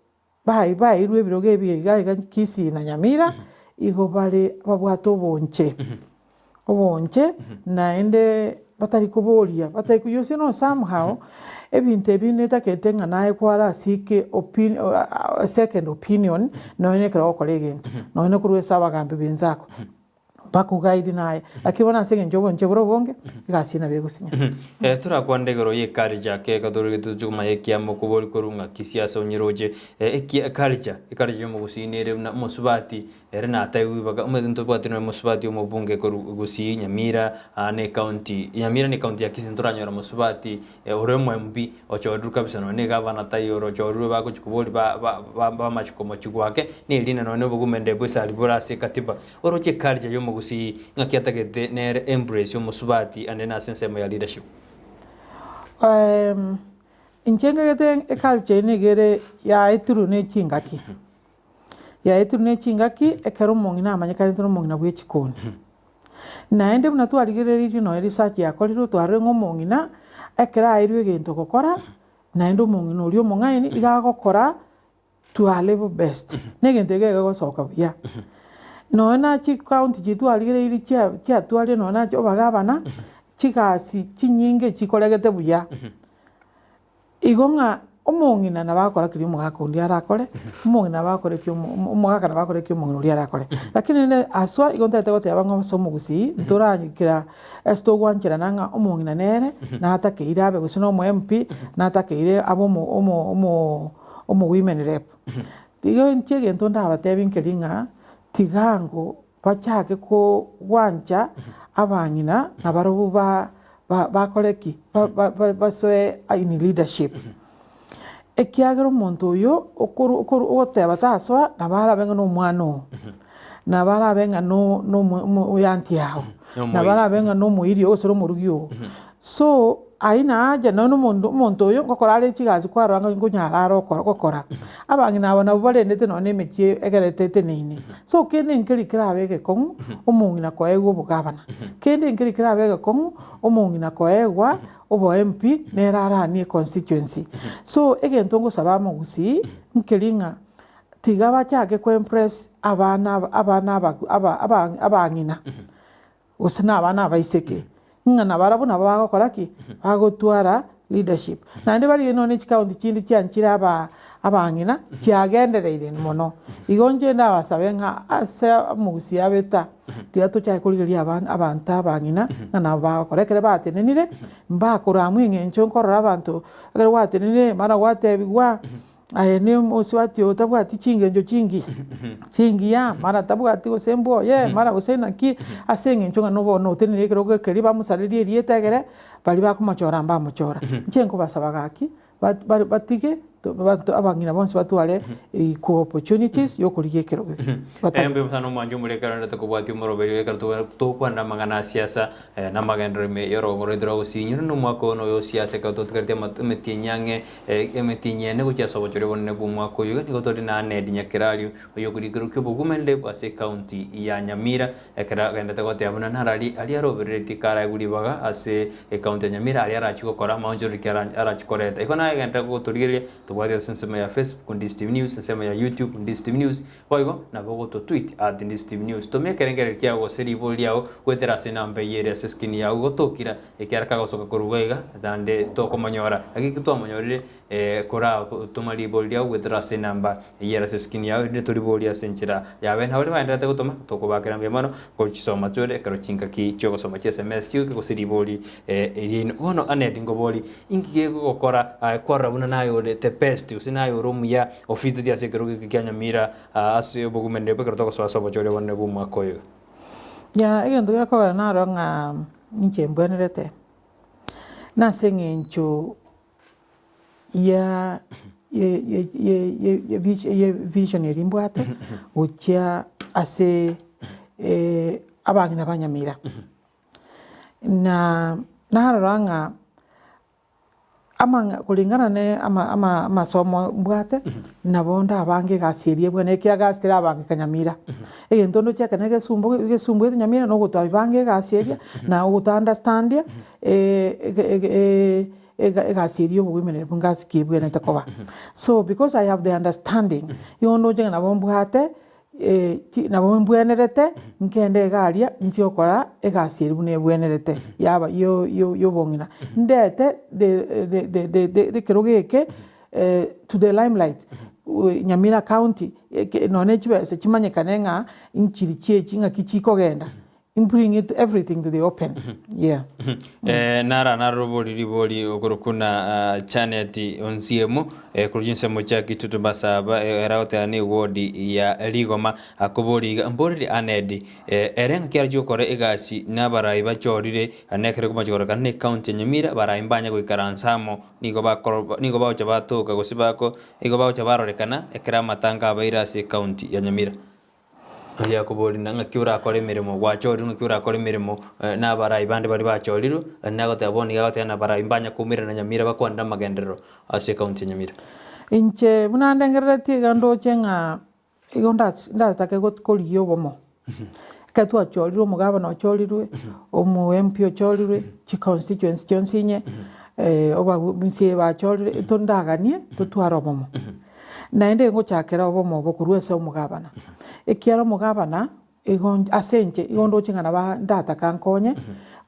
bai bairwe ebirogo ebi iga iga Kisii na Nyamira, igo bare babwate obonche, obonche naende batari koboria, batari ko you see know somehow, ebinto ebi netakete ng'a naye kwara seek opi second opinion nonye ekero ogokora egento, nonye korwa ase abagambi benzako, bakoguide naye, lakini bono ase eng'encho obonche bore obonge, egasi eye nabo egosinya. Torakwanere igoro ye culture ake ekero tore toche komanya ekiamo kobori korwa ng'aki siasa onyeroche, eki eculture, eculture ya omogusii nere buna omosubati Ere nataigwe ribaga, omanyete ntobwate nonya mosubati omobunge korwa Gusii, Nyamira, aa ne ecounty, Nyamira ne ecounty ya Kisii ntoranyora mosubati ore omo MP ochorirwe kabisa nonya ne egavana taiyo ore ochorirwe bagochi koboria ba ba ba bamachiko mochigwa ake, na erinde nonya na obogumende bwa esari bore ase ekatiba. Oroche eculture ya omogusii ng'aki atagete nere embrace omosubati ande nase ensemo ya leadership. Inche ngegete eculture eye nigo ere yaetirwe ne chingaki. Yaetirwe ne chingaki ekero omong'ina amanyekanete na omong'ina bwe chikoni. Naende buna twarigerereirie nonya research yakorirwe twarorire ng'a omong'ina, ekero aeirwe egento gokora, naende omong'ina oria omong'aini iga agokora. to our level best, na egento eke gegosoka buya. Nonya na chicounty chiria twarigereiri chia chiatwarire nonya na obagabana, chigasi chinyinge chikoregete buya. Igo ng'a omong'ina nabo agokora keria omogaka onde arakore, omong'ina nabo agokora eki omo omo omogaka nabo agokora eki omong'ina oria arakore. Lakini rende aswa igo ntagete goteba ng'a ase omogusii, ntoranyikera ase togwancherana ng'a omong'ina nere natakeire abe gose na omo MP, natakeire abe omo omo omo omo women rep. Igo inche egento ndabatebi nkeri ng'a, tigango bachake kogwancha abang'ina nabarobwo ba ba bakore ki? Ba ba ba basoe in leadership. Ekiagera omonto oyo okoru okoru ogoteba tasoa nabo arabe ng'a na omwana oo, nabo arabe ng'a no no omo omo oyanti yao, nabo arabe ng'a na omoiri oo gose omorugi oo. So, aye na haja nonya na omonto omonto oyo ngokora are chigasi kwarora ng'a nkonyara are okora gokora. Abang'ina aba nabwo barendete nonya na emechie egerete eteneine. So kende nkeri kerabe egekong'u, omong'ina koegwa obogabana, kende nkeri kerabe egekong'u, omong'ina koegwa obo MP nere aranie econstituency. So egento ngosaba amagusii, nkeri ng'a tiga bachake ko impress abana aba abana aba aba aba abang'ina. gose nabana abaiseke, ng'a nabarabwo nabo bagokora ki? Bagotwara leadership. Naende barigie nonya ne chikaunti chinde chianchire aba abang'ina, chiagendereire mono. Igo inche ndabasabe ng'a ase omogusii abe ta, tiga tochake korigereria abana abanto abang'ina ng'a nabo bagokora. Ekero batenenire, mbakoramwa eng'encho nkorora abanto, ekero gwatenenire mara gwatebiwa. Aye nomosubati oyo otabwati chingencho chingiya, chingiya, mara tabwati gose embwa oye, mara gose naki, ase eng'encho ng'a nobo notenenire ekerogo keria bamosarerie erieta egere, baria bakomochora mbamochora. Inche nkobasaba gaki, ba- ba- batige abanto abang'ina bonsi batware equal opportunities ya okorigia ekerogo eke batagete. Mbuya sana omwancho omore ekero rende tokobwatia omoroberio ekero tobe togokwanera amang'ana a siasa na amagenderero ime y'orogongo rwaito rwa Gusii. Nyora nomwaka oyo noyo o siasa ekero totigareti amato emetienyi ang'e Emetienyi ene gochia ase obochori obonene bw'omwaka oyo iga nigo tore na Ned Nyakerario, oyokorikirwe ki'obogumerere ase ecounty ya Nyamira, ekero agendete goteba buna narari aria arobereretie karaegwe ribaga ase ecounty ya Nyamira aria arachie gokora amaonchoreri ki arachie koreta. Igo naye agenderere gotorigereria tobwate ase ensemo ya Facebook Ndisi TV News, ensemo ya YouTube Ndisi TV News, Boigo nabo ogoto tweet at Ndisi TV News. Toma ekerengererio kiago gose ribori riago goetera ase enamba eyio ere ase eskrini yago gotokira ekiara kagosoka korwa iga iga naende tokomonyora. Gaki ekio twamonyorire kora toma ribori riago goetera ase enamba eyio ere ase eskrini yago erinde toriborie ase enchera yabe. Nabo riria baendererete gotoma tokobakera mbuya mono kochisoma chore ekero chingaki chiogosoma chi sms chioke gose ribori riaino. Bono Anedi nkobori Inki gegogokora aye kwarora buna naye ore the best, gose naye ore omuya ofiteti ase ekerogo eke kia Nyamira ase obogumereri ekero togosoa ase obochori obonene bw'omwaka oyo iga? Ya egento gekogera narora ng'a inche mbwenerete, nase eng'encho ya ye ye ye ye ye vision ye vision eria mbwate gochia ase abang'ina ba Nyamira. Na narora ng'a amang'a kulingana na ama ama amasomo mbwate, nabo ndabange egasi eria ebwenerete ekiagera egasi terabangeka nyamira. Egento ndoche ekero egesumbu egesumbuete nyamira na ogotabanga egasi eria, na ogoto understandia ege ege ega egasi eria ya obogoimeneri ngasi ki ebwenerete koba. So because I have the understanding, igo ndoche ng'a nabo mbwate nabo mbwenerete nkende iga aria inche gokora egasi eria buna ebwenerete yaba yo yo yobong'ina. Ndete the the the the ekerogo eke to the limelight Nyamira county eke nonye ne chibesa chimanyekane ng'a nchiri chiechi ng'aki chikogenda. Bring it everything to the open yeah. Eh, nara narobori ribori okorokuna Janet Onsiemo eh, korwa chinsemo chia Kitutu Masaba eh, eragoteba ne ward ya Rigoma akobori iga mboreri Aned eh, ere ng'aki arachie gokora egasi nabarai bachorire nekere komocha kororekana ne county ya Nyamira barai mbanye goikaransa amo nigo bakoro nigo bagocha batoka gose bako nigo bagocha barorekana ekero amatanga abaire ase ecounty ya Nyamira. Oyakoboria, na ng'aki orakore emeremo gwachorirwe, ng'aki orakore emeremo na abarai bande baria bachorirwe, naende nagoteba bono iga agoteba na abarai mbanya koumerana na Nyamira bakwanere amagenderero ase ecounty ya Nyamira. Inche buna ndengereretie iga ndoche ng'a igo nda- ndatake go korigia obomo, ekero twachorirwe omogabana ochorirwe, omo MP ochorirwe, chiconstituency chionsi inye, obagu MCA bachorire, intwe ndaganie totware obomo. Naende ngochakera obomo obo korwa ase omogabana, ekiagera omogabana igo ase inche igo ndoche ng'a nabo ndataka nkonye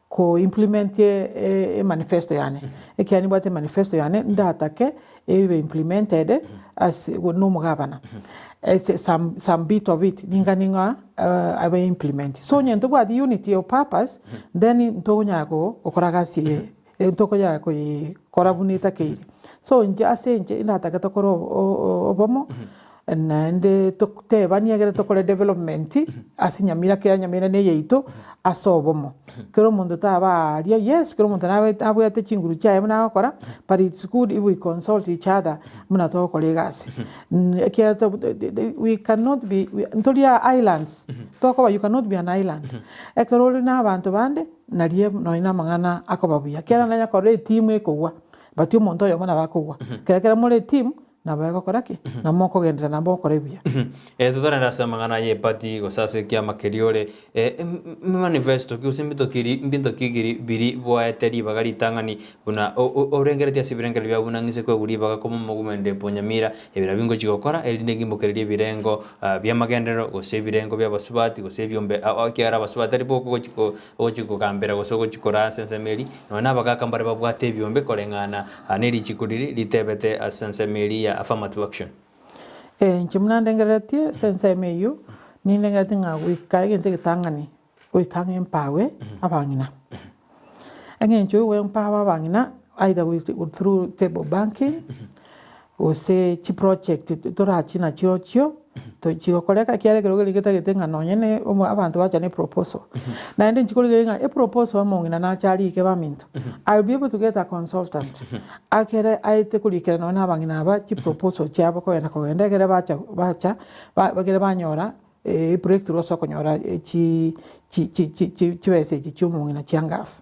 ko implement e manifesto yane, ekiagera nimbwate emanifesto yane ndatake ebe implemented ase na omogabana ase some some bit of it ningani ng'a abe implement. So onye ntobwati unity of purpose then ntokonyara gokora gasi eye ntokonyara koyekora buna etakeire. So inche ase inche natagete tokore obomo naende totebanie ekere tokore development ase nyamira kera nyamira na eyaito ase obomo. Kera omonto taba aria yes kera omonto nabe abwate chinguru chiaye buna agokora but it's good if we consult each other buna togokora egasi. Ekiagera we cannot be ntori islands tokoba you cannot be an island. Ekero ore na abanto bande nario nonye na amang'ana akoba buya. Ekiagera nonye korora etimu ekogwa but omonto oyomo nabo akogwa. Ekero ekero more etimu nabo egokora ki? Nabo mokogenderera nabo mogokora ebuya. Totarenda ase amang'ana ya eparty gose ase ekiama keria ore, manifesto ki gose mbinto kiri mbinto ki kiri biri bwaete ribaga ritang'ani buna orengeretie ase ebirengererio biabo buna ng'ise koegwa ribaga koma omogumende o Nyamira, ebi nabio ngochia gokora erinde ngimokererie ebirengo bi'amagenderero gose ebirengo bi'abasubati gose ebiombe ekiagera abasubati tari boka ogochi ko ogochi kogambera gose ogochi koraa ase ensemo eria, nonya na abagaka mbare babwate ebiombe koreng'ana ne richiko riria ritebete ase ensemo eria ya affirmative action. Inche buna ndengereretie ase ensemo eyio, nindengereretie ng'a goika egento egetang'ani, goika ng'a empawe abang'ina. Eng'encho ya goempawa abang'ina either through table banking, gose chiproject torachie nachirochio chigokoreka ekiagera ekero keria getagete ng'a nonye ne abanto bacha ne eproposal. Naende nchikorigereria ng'a eproposal omong'ina nache arike baminto, I will be able to get a consultant akere aete korikera nonye na abang'ina aba chiproposal chiabo kogenda kogenda ekere bacha bacha ekere banyora ebreakthrough ase okonyora chi chi chi chi chibesa echi chia omong'ina chia ngafu.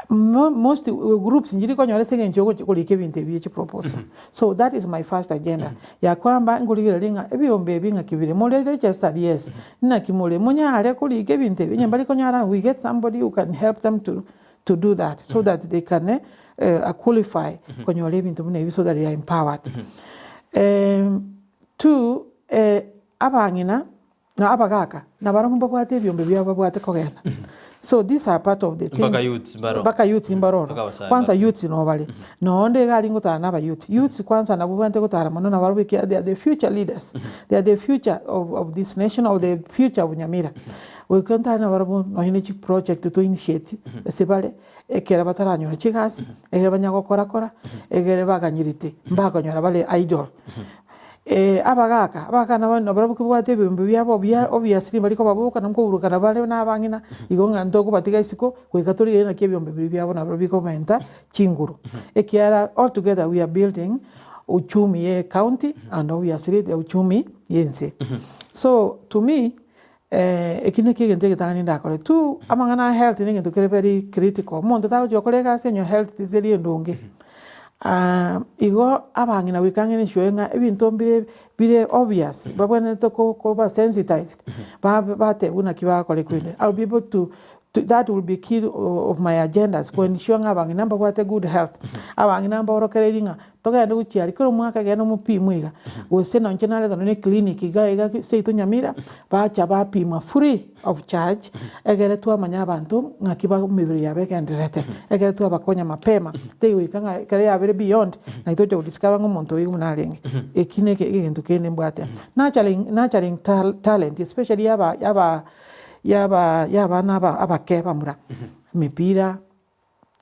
Most groups nchiri konyora ase eng'encho yogochi korika ebinto ebi bie chiproposal. So that is my first agenda, ya kwamba nkorigereria ng'a ebiombe ebi ng'aki bire, more registered? Yes. Naki more? Monyare korika ebinto ebi? Onye mbari konyara we get somebody who can help them to to do that so that they can qualify konyora ebinto buna ebi so that they are empowered. Two, abang'ina na abagaka nabarabwo mbabwate ebiombe biabo babwate kogenda. So these are part of the things. Mpaka youths mbaro. Mpaka youths mbaro oro. Mpaka abasae Kwanza mbaro. youths no bare. Nonde iga aria ngotara na aba youth. Youths kwanza nabwo bwate gotara mono nabarabwo ekiagera they are the future leaders. They are the future of, of this nation or the future of Nyamira. Goika ntare nabarabwo nonye ne chiproject to initiate ase bare, ekero bataranyora chigasi, ekero banya gokora kora, ekere baganyerete mbakonyora bare idle. Abagaka, abagaka nabo nabarabwo kebwate ebiombe biabo bia obviously mbari kobaboka na nkoburukana bare na abang'ina, igo ng'a ntokobatiga isiko, goika torigererie naki ebiombe biria biabo nabirobio bikomenta chinguru. Ekiagera all together we are building uchumi ya ecounty and obviously the uchumi ya ense. So to me, eki nakio egento egetang'ani ndakore. Two, amang'ana a health na egento kere very critical, omonto tagochia gokora egasi onye health teri endonge. Igo abang'ina goika ang'e na ensure ng'a ebinto mbire bire obvious babwenerete ko koba sensitized ba batebwa naki bagokora ekwende. I will be able to to that will be key of my agendas ko ensure ng'a abang'ina mbabwate good health, abang'ina mborokereiri ng'a Togende gochia aria, kera omwaka genda omopimwe iga, gose nonye nareta nonye eclinic iga iga seito Nyamira, bacha bapimwa free of charge, egere twamanya abanto ng'aki ba emebere yabo egendererete, ekere twabakonya mapema, teri goika ng'a ekero yabere beyond, naki togocha go discover ng'a omonto oyo buna arenge. Eki na eke egento kende mbwate. Nurturing nurturing talent especially yaba yaba yaba ya abana aba abake abamura, emepira.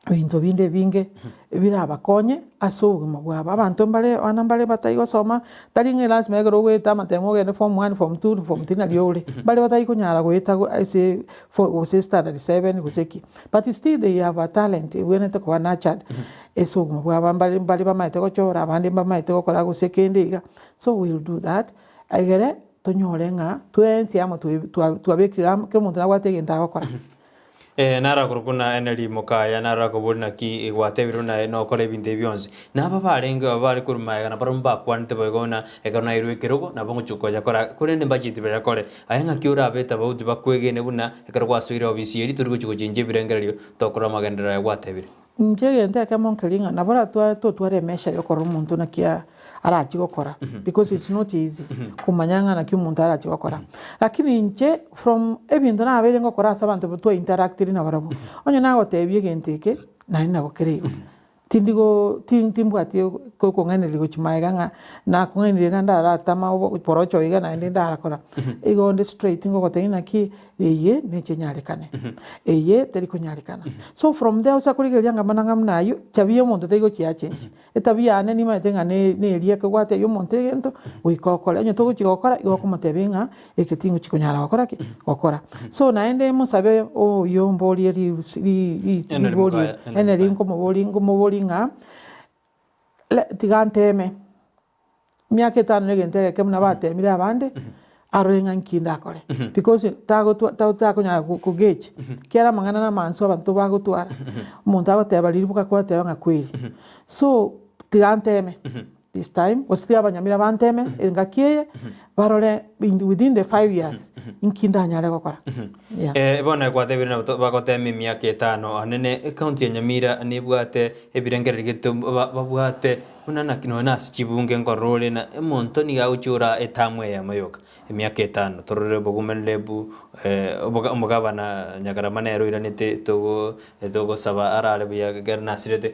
Ebinto binde ebinge birabakonye ase obogima bwabo. Abanto mbare abana mbare batari gosoma, tari ng'a elasima ekero ogoeta amatemo ogende form one, form two, form three nario ore. Mbare batari konyara goeta ase gose standard seven gose ki, but still they have a talent ebwenerete koba nurtured ase obogima bwabo. Mbare mbare bamaete gochora, abande mbamaete gokora gose kende iga, so we will do that, egere tonyore ng'a twensi amo twabekire amo, kera omonto nabwate egento agokora. Ee, narakorokwe na Eneri mokaya, narakoborie naki gwatebirwe naye nokore ebinto ebi bionsi. Na aba barenge aba bare korwa magega nabarabwo mbakwanete boigo buna ekero nairwe ekerogo, nabo ngochia koyakora, korende mbacheti bayakore. Aye ng'aki orabe etabauti bakwegene buna ekero gwasoire obisi eria tori gochia gochenchia ebirengererio tokora amagenderero aya gwatebire. Inche egento ekemo nkeria ng'a nabo oratware totware emesha yokorora omonto naki arachie gokora because it's not easy komanya ng'a naki omonto arachie gokora. Lakini inche from ebinto nabeire ngokora ase abanto twa interactire nabarabwo, onye nagotebia egento eke, naende nabo kere igo. Tindi go tin timbwati okong'ainereria gochia magega ng'a nakong'ainereria iga ndaratama obo porocho iga naende ndarakora. Igo onde straight ngogotebia naki eye neche enyarekane, eye teri konyarekana. So from there ase korigereria ng'a amang'ana buna aywo, tabia ya omonto teri gochia yachengi. Etabia yane nimanyete ng'a ne neria ekogwata ya omonto egento, goika okore. Onye togochia gokora, igo okomotebia ng'a eke tingochi konyara gokora ki? Gokora. So naende mosabe oyio mborie ri- ri- ri- Henry riborio Mokaya, Henry Henry Mokaya. nkomoboria nkomoboria ng'a le tiga nteme, emiaka etano na egento egeke buna batemire abande, arore ng'a nki ndakore because tagotwa takonyara ko gauge ekiagera amang'ana na amansu abanto bagotwara, omonto agoteba riria boka kwateba ng'a kweri. So tiga nteme this time, gose tiga abanyamira banteme engaki eye, barore in within the 5 years nki ndanyare gokora, yeah. Bono gwatebire nabo bagotema emiaka etano anene ecounty ya Nyamira nebwate ebirengererio gete babwate buna naki nonya na ase chibunge nkorora ore na omonto nigo agochora etamu eyemo yoka emiaka etano torore obogumererbu omogabana Nyagarama nere oiranete togo togosaba arare buya ekero nasirete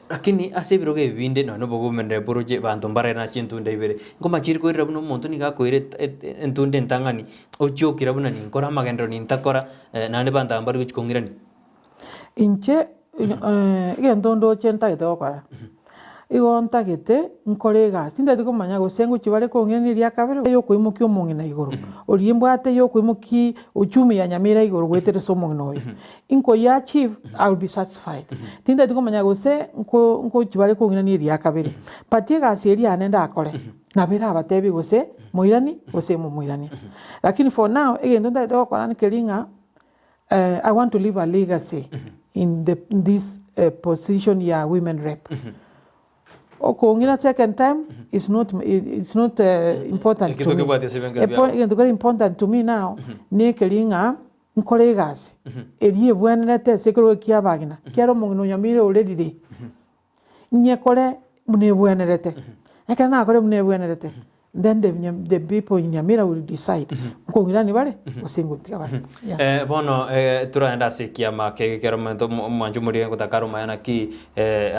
lakini ase ebirogo ebi binde nonya na obogumerere boroche banto mbarere ase chintunda ibere, ngoma chiri koirera buna omonto nigo akoira entunda entang'ani ochiokera buna ninkore amagenderero nintakora naende banto aba mbari gochia kong'irania. Inche egento ndoche ntagete gokora, igo ntagete nkore egasi, tintageti komanya gose ngochia bare kong'irania eria kabere ya okoimokia omong'ina igoro, oria mbwate ya okoimokia uchumi ya Nyamira igoro goetera ase omong'ina oyo, nkoyia achieve I will be satisfied. Tintageti komanya gose nko nkochia bare kong'irania eria kabere, but egasi eria yane ndakore, nabo erabatebie gose moirani gose momoirani. Lakini for now, egento ntagete gokora nkeri ng'a. I want to leave a legacy in the in this position ya women rep. Okong'ira second time is not it's not important to Egento me. kebwate ase ebengera Epo- biabo. Egento kere important to me now nekeri ng'a nkore egasi eria ebwenerete ase ekerogo kia abagina, ekiagera omong'ina onyomire orerire, nyekore buna ebwenerete. Ekero nakore buna ebwenerete, then the the people in Nyamira will decide nkong'irani bare gose ngotiga bare. Yeah. Bono toraende ase ekiama kege ekero omonto omwancho omoria ngotaka are omanya naki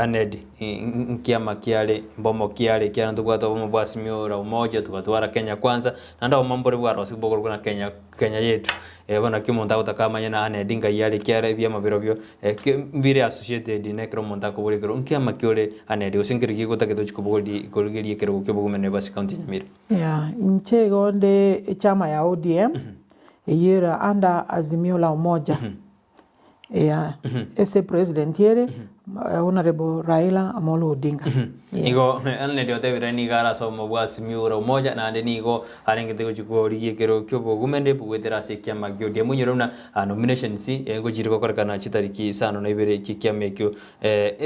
Anedi nkiama kiare mbomo kiare ekiagera ntobwate obomo bwa Azimio la Umoja togatwara Kenya Kwanza naende obomo mbore bwarosiwu bokorokwa na Kenya Kenya yetu. Bono naki omonto agotaka amanye na Anedi ngai are ekiagera ebiama birobio mbire associated na ekero omonto akoboria ekero nkiama ki ore Anedi gose nkeri ki gotagete ochie kobogoria korigeria ekerogo kia obogima ase county ya Nyamira. Yeah, inche igo nde echama ya ODM, eyio ere under Azimio la Umoja. Yeah, ase president ere Honourable Raila Amolo Odinga. Yes. Igo Anedi otebire nigo arase obomo bwa Azimio la Umoja naende nigo arengete gochia korigia ekerogo kia obogumende goetera ase ekiama kia ODM. Onyore buna nominations ngochire gokorekana chitariki isano na ibere chia ekiama ekio.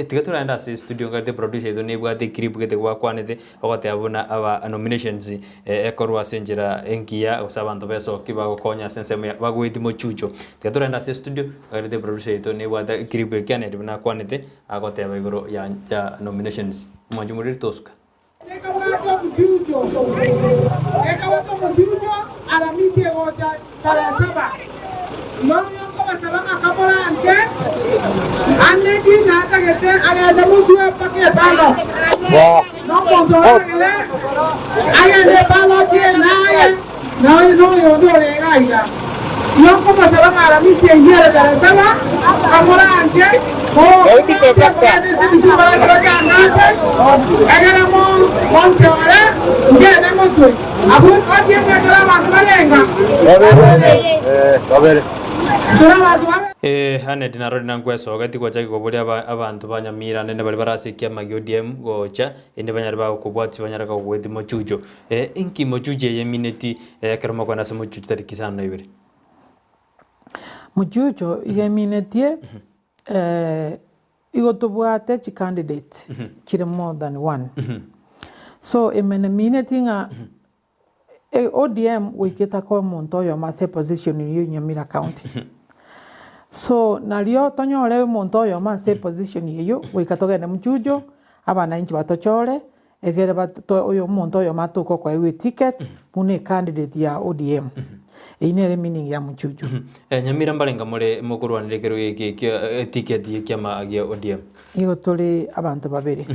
Tiga toraende ase estudio ngarete producer yaito nebwate eclip gete gwakwanete ogoteba buna aba nominations ekorwa ase enchera engiya gose abanto besoki bagokonya ase ensemo ya bagoeti mochucho. Tiga toraende ase estudio ngarete producer yaito nebwate eclip ekia Anedi buna akwanete agoteba igoro ya ya nominations. Omwancho moriri tosuka. Ekabwata omochucho, ekabwata omochucho Aramisi egocha tarehe saba. Igo nkobasaba ng'a kamoranche ande tinatagete agende motwe mpaka eballot. Nomonto oragere agende eballot enaye na onye noyonde ore iga iga. Igo nkobasaba ng'a Aramisi eyio ere tarehe saba kamoranche moranche mogende ase ebichuchu barabwo batangache egere monchore ngende motwe. Abwo otienge ekero abanto barenga babere. Ekero abanto babere. Anedi narori nankwesogetie gocha koboria abanto ba Nyamira naende baria bare ase ekiama gia ODM gocha erinde banyare bagokobwatia banyare kogoetia mochucho. Inki mochucho eye emineti ekero mokoenda ase mochucho tariki isano na ibere? Mochucho iga eminetie igo tobwate chicandidate chire more than one. So emineti ng'a ODM goika etakoe omonto oyomo ase eposition eywo ya Nyamira county. So nario tonyore omonto oyomo ase eposition eywo goika togende mochucho, abananchi batochore. Egere bat oyo omonto oyomo atoke okoegwa eticket buna ecandidate ya ODM. Eyio nere meaning ya mchujo. Nyamira mbarenga more mokorwanera ekerogo eke ekio eticket ye ekiama gia ODM? Nigo tore abanto babere.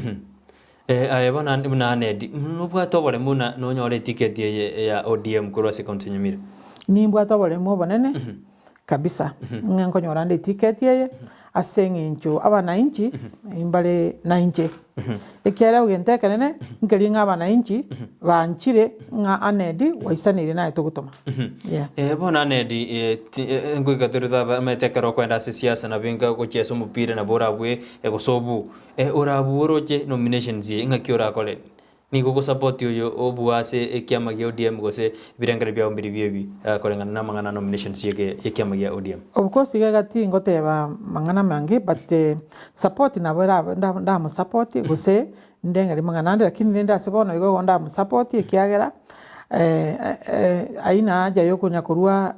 Aye bono buna Anedi, nobwate oboremu buna nonyore eticket eye ya ODM korwa ase ekaunti ya Nyamira? Nimbwate oboremu obonene kabisa ng'a nkonyora nde eticket eye ase eng'encho abanainchi mbare nainche. Ekiagera egento ekenene nkeria ng'a abanainchi banchire ng'a Anedi gwaisaneire naye togotoma. Yeah. Eh, bono Anedi, eh, ti- eh, ngoika tore twabamanyete ekero okoenda ase siasa nabo enga gochiesa omopira nabo orabue eh, gose obuu. Eh, orabue oroche nominations eye ng'aki orakore? Nigo ogosupport oyo obua ase ekiama gia ODM gose ebirengererio biabo mbiribio ebi koreng'ana na amang'ana a nominations ye ekiama gia ODM? Of course iga iga tingoteba mang'ana amange but support nabo erabe ndamosupport gose ndeng'erie mang'ana ande lakini rende ase bono igo igo ndamosupport ekiagera aina haja ya okonya korwa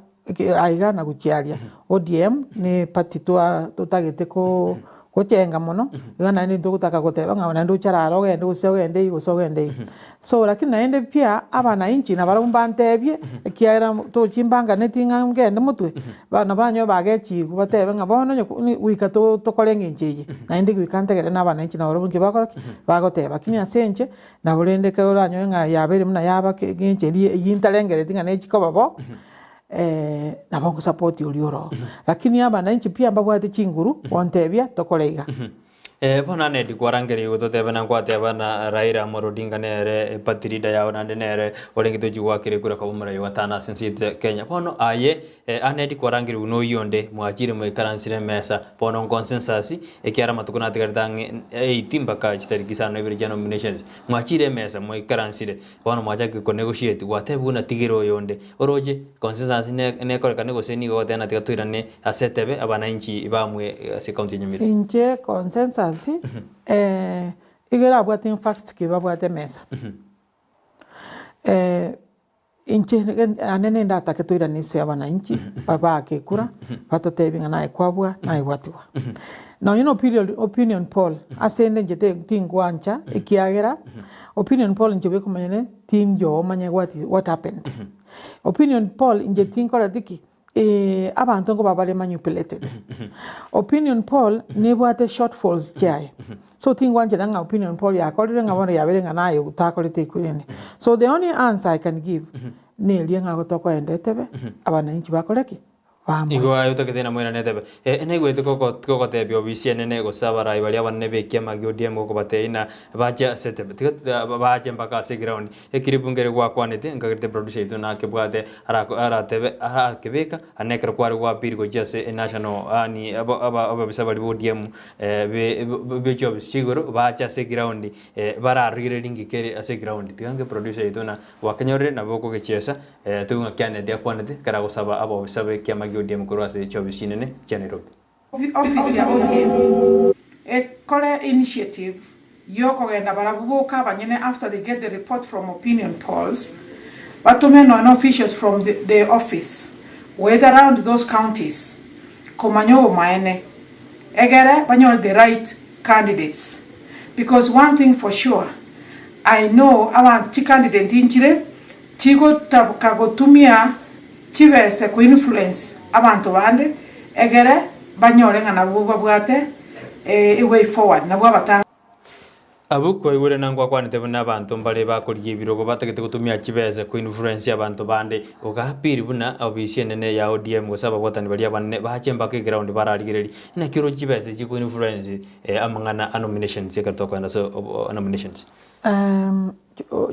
Aiga na gochia aria, ODM ne party twa totagete ko gochenga mono, iga naende ntogotaka goteba ng'a naende oche arare ogende gose ogende eywo gose ogende eywo. So lakini naende pia abananchi nabarabwo mbantebie, ekiagera tochimbanganeti ng'a ngende motwe, bono banyore bagechigwa batebe ng'a bono onye goika to tokore eng'encho eye, naende goika ntegerere na abananchi nabarabwo inki bakora ki? Bagoteba. Lakini ase inche, nabo rende ekero oranyore ng'a yabeire buna yaba ke eng'encho eria eywo ntarengereti ng'a nechikoba bo. nabo ngosapoti oria oro. Lakini abananchi pia mbabwate chinguru gontebia tokore iga. Bono Ned kwarangereigwe totebe na nkwateba na Raila Amolo Odinga nere party leader yao naende nere orenge tochi goakera ekura koba omorai o gatano ase ense yaito ya Kenya. Bono aye Ned kwarangereigwe na oyio onde mwachire mwaikaransire emesa bono nconsensus ekiagera amatuko natigarete ang'e eight mpaka chitariki isano na ibere chia nominations. Mwachire emesa mwaikaransire Bono mwachakire konegotiate, gwatebigwe na tigera oyonde. Oroche, consensus ne nekorekane gose nigo ogoteba na tiga toirane ase etebe abananchi bamwe ase ecounty ya Nyamira. Inche consensus, iga erabwate infacts ki babwate emesa. Inche naende nindatake toirane ase abananchi babaake ekura, batotebie ng'a naye kwabua, naye gwatigwa. Nonye na opinion opinion poll, ase ende inche tingwancha ekiagera, opinion poll inche bweka omonyene tindio omanye what is what happened. Opinion poll inche tinkoreti ki, abanto nkoba bare manipulated. Opinion poll nebwate shortfalls chiaye, so tingwanchera ng'a opinion poll yakorire ng'a bono yabeire ng'a naye otakorete ekura ende. So the only answer I can give, neria ng'a tokoenda etebe, abananchi bakore ki? Bamoe. Igo aye otagete namoirane etebe. Eh, naigwete goko gogotebia obisi enene gose abarai baria abanene b'ekiama gia ODM gokobatebia ng'a bache ase etebe. Tiga bache mpaka ase eground. Ekiribu nkere gwakwanete, nkagerete producer oito nakebwate arako aratebe arakebeka, aye nekero kware gwa appeal gochia ase enational yaani aba aba ababisa baria ba ODM be be chiofisi chia igoro bache ase eground bararigererie ninki kere ase eground. Tiga nge producer oito na gwakenyorire nabo okogechiesa toigwe ng'a Kennedy akwanete ekero agosaba abobisa b'ekiama gia ODM korwa ase chiofisi chinene chia Nairobi. Office ya ODM ekore initiative yokogenda barabwo boka abanyene after they get the report from opinion polls batome nonya officials from the office goeta round those counties komanya obomaene egere banyore the right candidates because one thing for sure I know abanto chicandidate nchire Chigotaboka gotumia chibese ko influence abanto bande egere banyore ng'a nabwo babwate a way forward nabwo abatang'ani. Abwo kwaigure na ngwakwanete buna abanto mbare bakorigia ebirogo batagete gotumia chibese ko influence abanto bande. Ogapiri buna obisi enene ya ODM gose ababwatani baria abanene bache mpaka eground bararigererie naki oroche chibese chiko influence amang'ana a nominations ekero tokoenda ase nominations.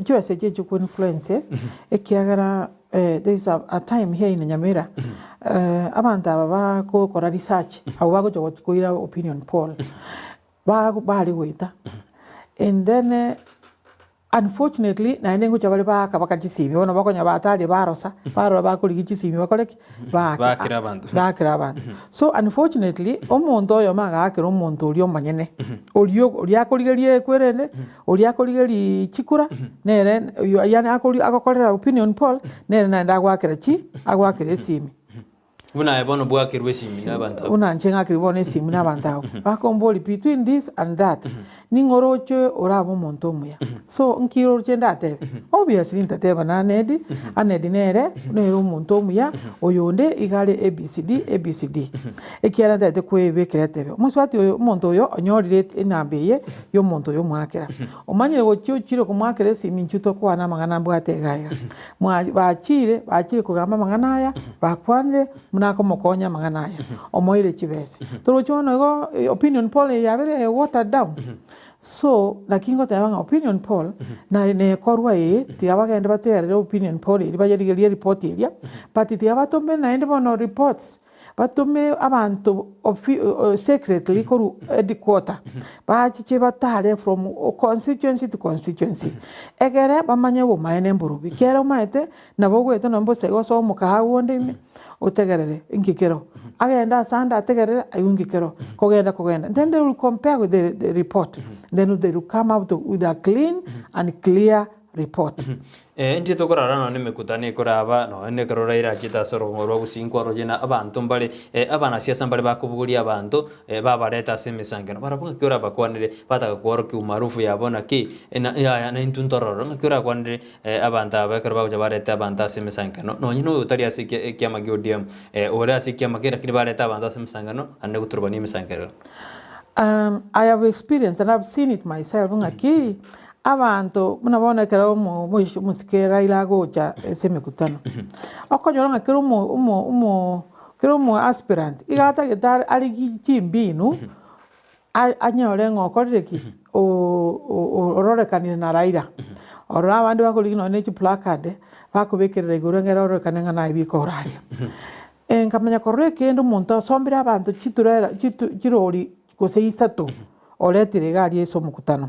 Chibesa echi echio ko influence ekiagera there is a time here in Nyamira abanto aba bagokora research abwo bagocha koira opinion poll bare goeta and then unfortunately naende ngocha bare baaka baka chisimi bono bakonya bataria barosa barora bakorigia chisimi bakore ki? Baake Baakere abanto. Baakere abanto. So unfortunately, omonto oyomo agaakera omonto oria omonyene, oria oria akorigeria ekwerende, oria akorigeria chikura, nere oyo yaani akori agokorera opinion poll, nere naende agoakera chi agoakera esimi. Buna aye bono bwakerwe esimi na abanto abwo. Buna inche ng'akerwe bono esimi na abanto abwo. Bakomboria between this and that, ning'o oroche orabe omonto omuya? So nki roche ndatebe? Obviously ntateba na Anedi, Anedi nere, nere omonto omuya, oyonde iga are ABCD, ABCD. Ekiagera ntagete koebekera etebe. Omosubati oyo, omonto oyo onyorire enamba eye ya omonto oyo omoakera. Omanyire gochia ochire komoakera esimi inchuo tokwana amang'ana mbwate iga iga. Mwa bachire, bachire kogamba amang'ana aya, bakwanire buna akomokonya amang'ana aya, omoeire chibesa. Torochi bono igo opinion poll eye yabere watered down. So, naki ngoteba ng'a opinion poll, naye nekorwa eye, tiga bagende bategerere opinion poll eria bayerigerie eripoti eria, but tiga batome naende bono reports. Batome abanto secretly korwa headquarter bachiche batare from constituency to constituency egere bamanye obomaene mborobi. Ekiagera omanyete nabo ogoeta nonye bosa igo osoe omokahawa onde ime otegerere inki kero. Agende ase ande ategerere aigwe inki kero, kogenda kogenda. Then they will compare with the report then they will come out with a clean and clear report. Intwe tokorara nonya nemekutano ekoraba, nonya nekero Raila achete ase orogongo rwa Gusii nkwaroche na abanto mbare abanasiasa mbare bakobogoria abanto babareta ase emesangeno. Barabwo ng'aki orabakwanere bataka kworokia umaarufu yabo naki yaya naintwe ntororo. Ng'aki orakwanere abanto aba ekero bagocha barete abanto ase emesangeno nonye na oyo otari ase ekiama kia ODM ore ase ekiama kere lakini barete abanto ase emesangeno naende goturubania emesangerero. I have experienced and I've seen it myself ng'aki Abanto buna bono ekero omosike Raila agocha ase emekutano, okonyora ng'a kera omo omo omo kera omo aspirant iga atagete are arigie chimbinu, a- anyore ng'a okorire ki? Ororekanire na Raila. Ororo abande bakorigia nonye na chiplacard, bakobekerera igoro ekero ororekane ng'a naye bika oraria. Nkamanya korora ekende omonto asombire abanto chiturera chitu chirori gose isato, oretire iga aria ase omokutano,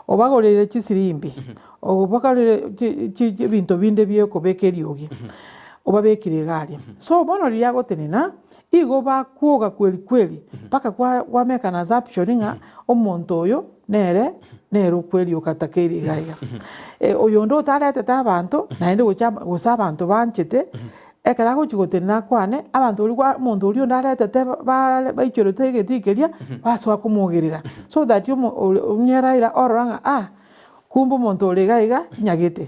obagoreire chisirimbi, obagoreire chi chi ebinto binde bia okobeka eriogi, obabekire iga aria. So bono riria agotenena, igo bakwoga kweri kweri, mpaka kwa kwameka an assumption ng'a omonto oyo nere nere okwerioka atakeire iga iga. Oyonde otaretete abanto, naende gocha gose abanto banchete. Ekero agochia gotenena akwane, abanto baria kwa omonto oria onde aretete baare baichorete egetii keria, basoa komogerera. So that omo ore onye Raila orora ng'a ah, kumbe omonto ore iga iga nyagete,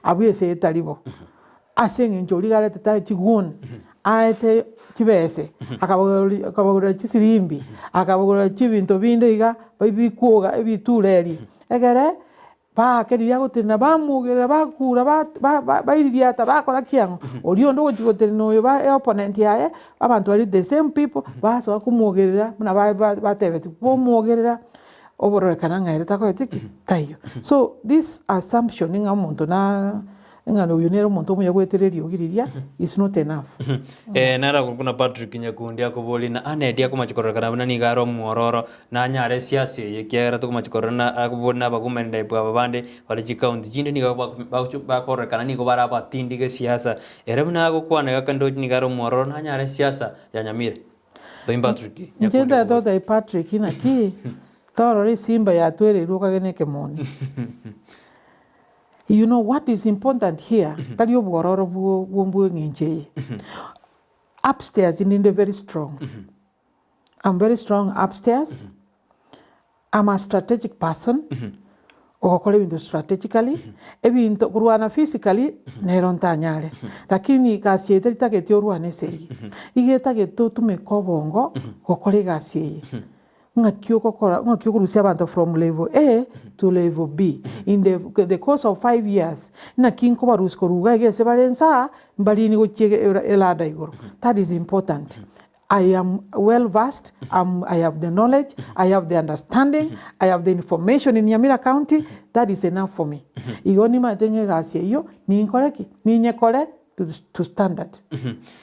abwo ase etari bo. Ase eng'encho oria iga aretete aye chiguni, aete chibese, akabagori akabagorera chisirimbi, akabagorera chibinto binde iga, bikwoga ebitureri, egere. Baake riria agotenena, bamogerera, bakura, baiririata, bakora kiang'o. Oria onde ogochia gotenena oyo ba opponent yaye, abanto baria the same people, basoa komogerera buna batebeti, bomogerera, obororekana ng'a ere takoreti ki? Taiyo. So this assumption ng'a omonto na. Ng'a oyo nere omonto omuya goetera eriogi riria is not enough. Ee, nere akorokwa na Patrick Nyakundi akoboria na Anedi akomachi kororekana buna nigo are omwororo nanyare siasa eye ekiagera tokomachi korora na akoboria na abagomendepu aba bande bare chikaunti chinde nigo bagochi bakororekana nigo bare abatindi gesiasa. Ere buna agokwana iga kende roche nigo are omwororo nanyare siasa ya Nyamira. Oyo Patrick Inche Nyakundi ntagete akoboria. gotebia Patrick naki torora esimba yatwereirwe okagena ekemoni. You know what is important here, tari obwororo bwo bwo eng'encho eye. Upstairs ninde very strong, I'm very strong upstairs, I'm a strategic person, ogokora ebinto strategically, ebinto korwana physically nero ntanyare, lakini egasi eye teritageti orwane esegi, iga etagete otumeke obongo gokora egasi eye. Ng'aki ogokora, ng'aki okorusia abanto from level A to level B in the the course of 5 years, naki nkobarusia korwa iga iga ase bare nsaa, mbarine gochia elada igoro. That is important. I am well versed, am I have the knowledge, I have the understanding, I have the information in Nyamira County, that is enough for me. Igo nimanyete ng'a egasi eyio, ninkore ki? Ninyekore to standard.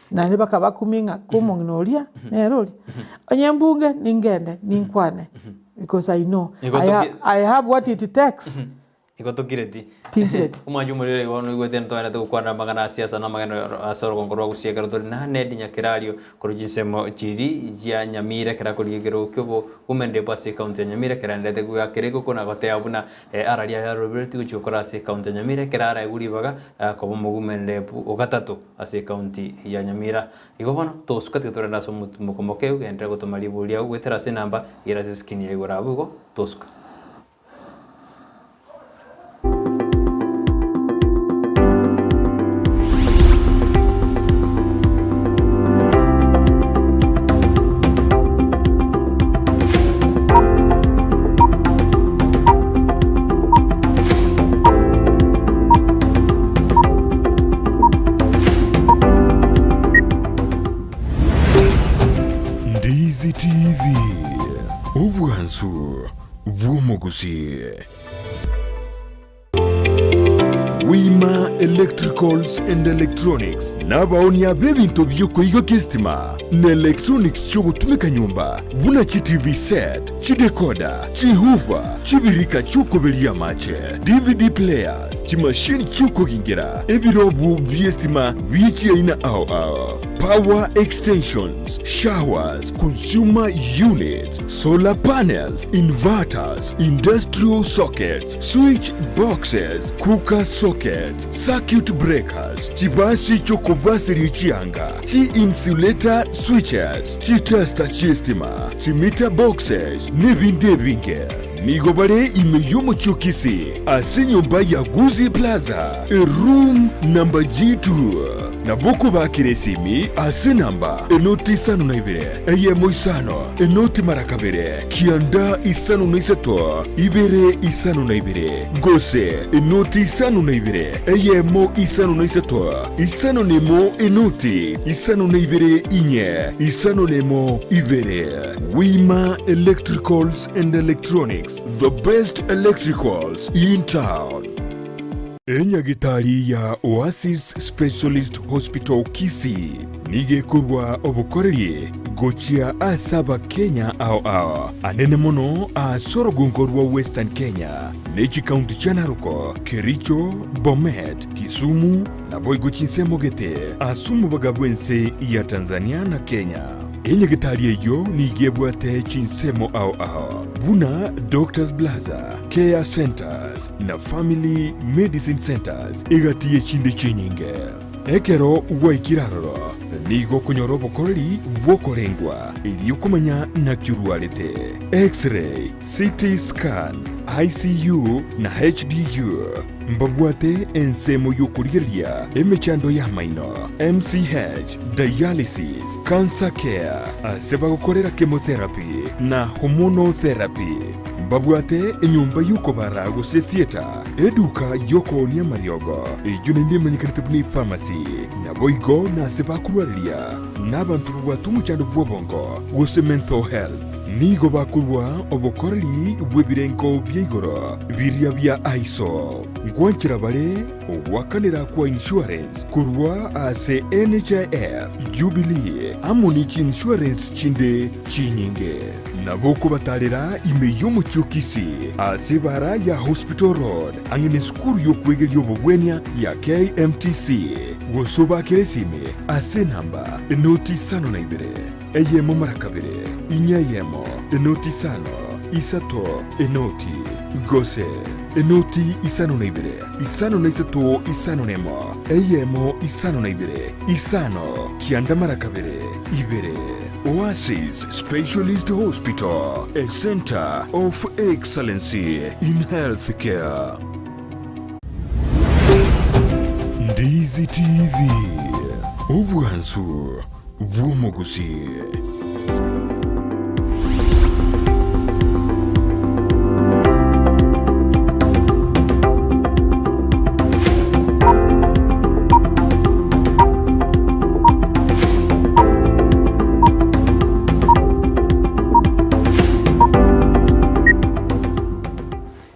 Naende bakabakumia ng'a komong'ina oria nere oria, onye mbunge ningende ninkwane because I know Igo I toki- I have what it takes. Igo tokireti. Tinkireti. Omwanchi omoriri igo noigwete ntogende gokwanera amang'ana a siasa na amang'ana ase orogongo rwa Gusii ekero tore na Ned Nyakerario korwa chinsemo chiria chia Nyamira ekero akorigia ekerogo kia obo women rep ase ecounty ya Nyamira ekero aendete goakera egoko na goteba buna araria aya arobereti gochia gokora ase ecounty ya Nyamira ekero araegwe ribaga koba omo women rep ogatato ase ecounty ya Nyamira. Igo bono tosuka tiga torende ase omotimoko moke ogenderere gotoma riborio riago goetera ase enamba ere ase escreen ya igoro abwo igo tosuka. Ndizi TV, obwansu bw'omogusii. Wima Electricals and Electronics nabaonia b'ebinto bi'okoigokia esitima na electronics chi'ogotumeka nyomba buna chi TV set, chidecoder, chihoofer, chibirika chi'okoberia amache, DVD players, chimashini chi'okogingera, ebirobu bi'esitima bie chiaina ao ao, power extensions, showers, consumer units, solar panels, inverters, industrial sockets, switch boxes, cooker sockets, circuit breakers, chibasi chi'okobaseria chianga, chi-insulator switches, chitester chi'estima, chimeter boxes, nebinde ebinge. Nigo bare ime y'omochie o Kisii ase enyomba ya Gusii Plaza, eroom number G2. Nabo okobakera esimi ase enamba enoti isano na ibere, eyemo isano, enoti mara kabere, kianda isano na isato, ibere isano na ibere, gose enoti isano na ibere, eyemo isano na isato, isano na emo enoti isano na ibere inye, isano na emo ibere. Wima Electricals and Electronics, the best electricals in town. Enyagitari ya Oasis Specialist Hospital Kisii nigo ekorua obokoreri gochia ase Abakenya ao ao, anene mono ase orogongo rwa Western Kenya ne chikaunti chia Narok, Kericho, Bomet, Kisumu naboigo chinsemo gete ase omobaga bw'ense ya Tanzania na Kenya. Enyagitari eyio nigo ebwate chinsemo ao ao buna Doctors Plaza, Care Centers na Family Medicine Centers egati y'echinde chinyinge. Ekero gwaikire aroro, nigo okonyora obokoreri bw'okorengwa erio komanya naki orwarete, X-ray, CT scan, ICU na HDU. Mbabwate ensemo y'okorigereria emechando y'amaino, MCH, dialysis, cancer care, ase bagokorera chemotherapy na hormonal therapy. Mbabwate enyomba y'okobara gose theatre, eduka y'okoonia amariogo, eyio naende emanyekanete buna epharmacy, naboigo nase bakorwareria nabanto babwate omochando bw'obongo gose mental health. Nigo bakorua obokoreri bw'ebirengo bia igoro biria bia ISO. Nkwanchera bare ogoakanera kwa insurance korwa ase NHIF, Jubilee amo ne chiinsurance chinde chinyinge. Nabo okobatarera ime y'omochie o Kisii ase ebara ya Hospital Road ang'e nesukuru y'okwegeria obobwenia ya KMTC, gose obakere esimi ase enamba enoti isano na ibere, eyemo mara kabere, inya eyemo, enoti isano, isato, enoti, gose enoti isano na ibere, isano na isato, isano na emo, eyemo, isano na ibere, isano, kianda mara kabere, ibere. Oasis Specialist Hospital, a centre of excellency in healthcare. Ndizi TV, obwansu bw'omogusii.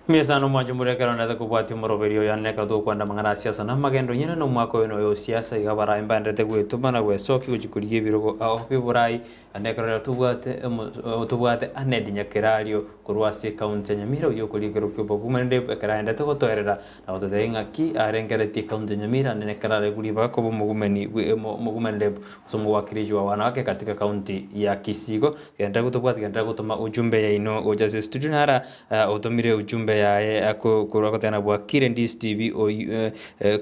Mbuya omwancho more ekero ndete kobwatia omoroberi oyo ane ekero togokwanda amang'ana a siasa na amagendo nyene na omwaka oyo noyo o siasa iga abarai mbaenderete gwetoma na gwesokia gochia korigia ebirogo ao bi'oborai. Naende ekero rero tobwate omo tobwate Anedi Nyakerario korwa ase ekaunti ya Nyamira oyio okoria ekero kia obogima naende ekero aendete gotoerera na gototebia ng'aki arengeretie ekaunti ya Nyamira naende ekero aregwe ribaga koba omogumeni bwe omogumenrep gose omowakilishi wa wanawake katika kaunti ya Kisii. Igo genderera gotobwatia genderera gotoma ujumbe yaino gocha ase studio nara otomire ujumbe yaye ako korwa agoteba bwakire Ndisi TV oyio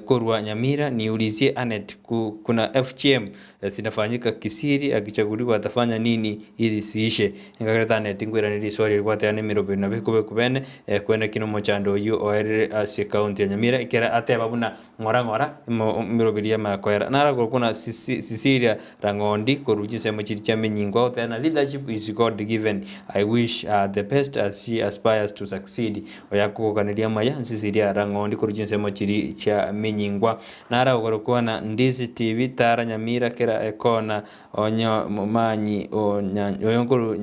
korwa Nyamira niulizie Annet ku kuna FGM Zinafanyika kisiri akichaguliwa atafanya nini ili siishe? Engakera taneti nkoirania riswali eri gwateba nemeroberi nabo ekoba ekobene kwene ki nomochando oyio oerire ase ekaunti ya Nyamira ekero ateba buna ng'ora ng'ora emeroberi yamanya koera. Nara korokwa na Cecilia Rang'ondi korwa chinsemo chiria chia Menyingo agoteba na leadership is God given I wish her the best as she aspires to succeed. Oyo akogokaneria amaya Cecilia Rang'ondi korwa chinsemo chiria chia Menyingwa. Nara ogorokwana Ndizi TV tara Nyamira kera ekona onye momanyi o oyo nkoru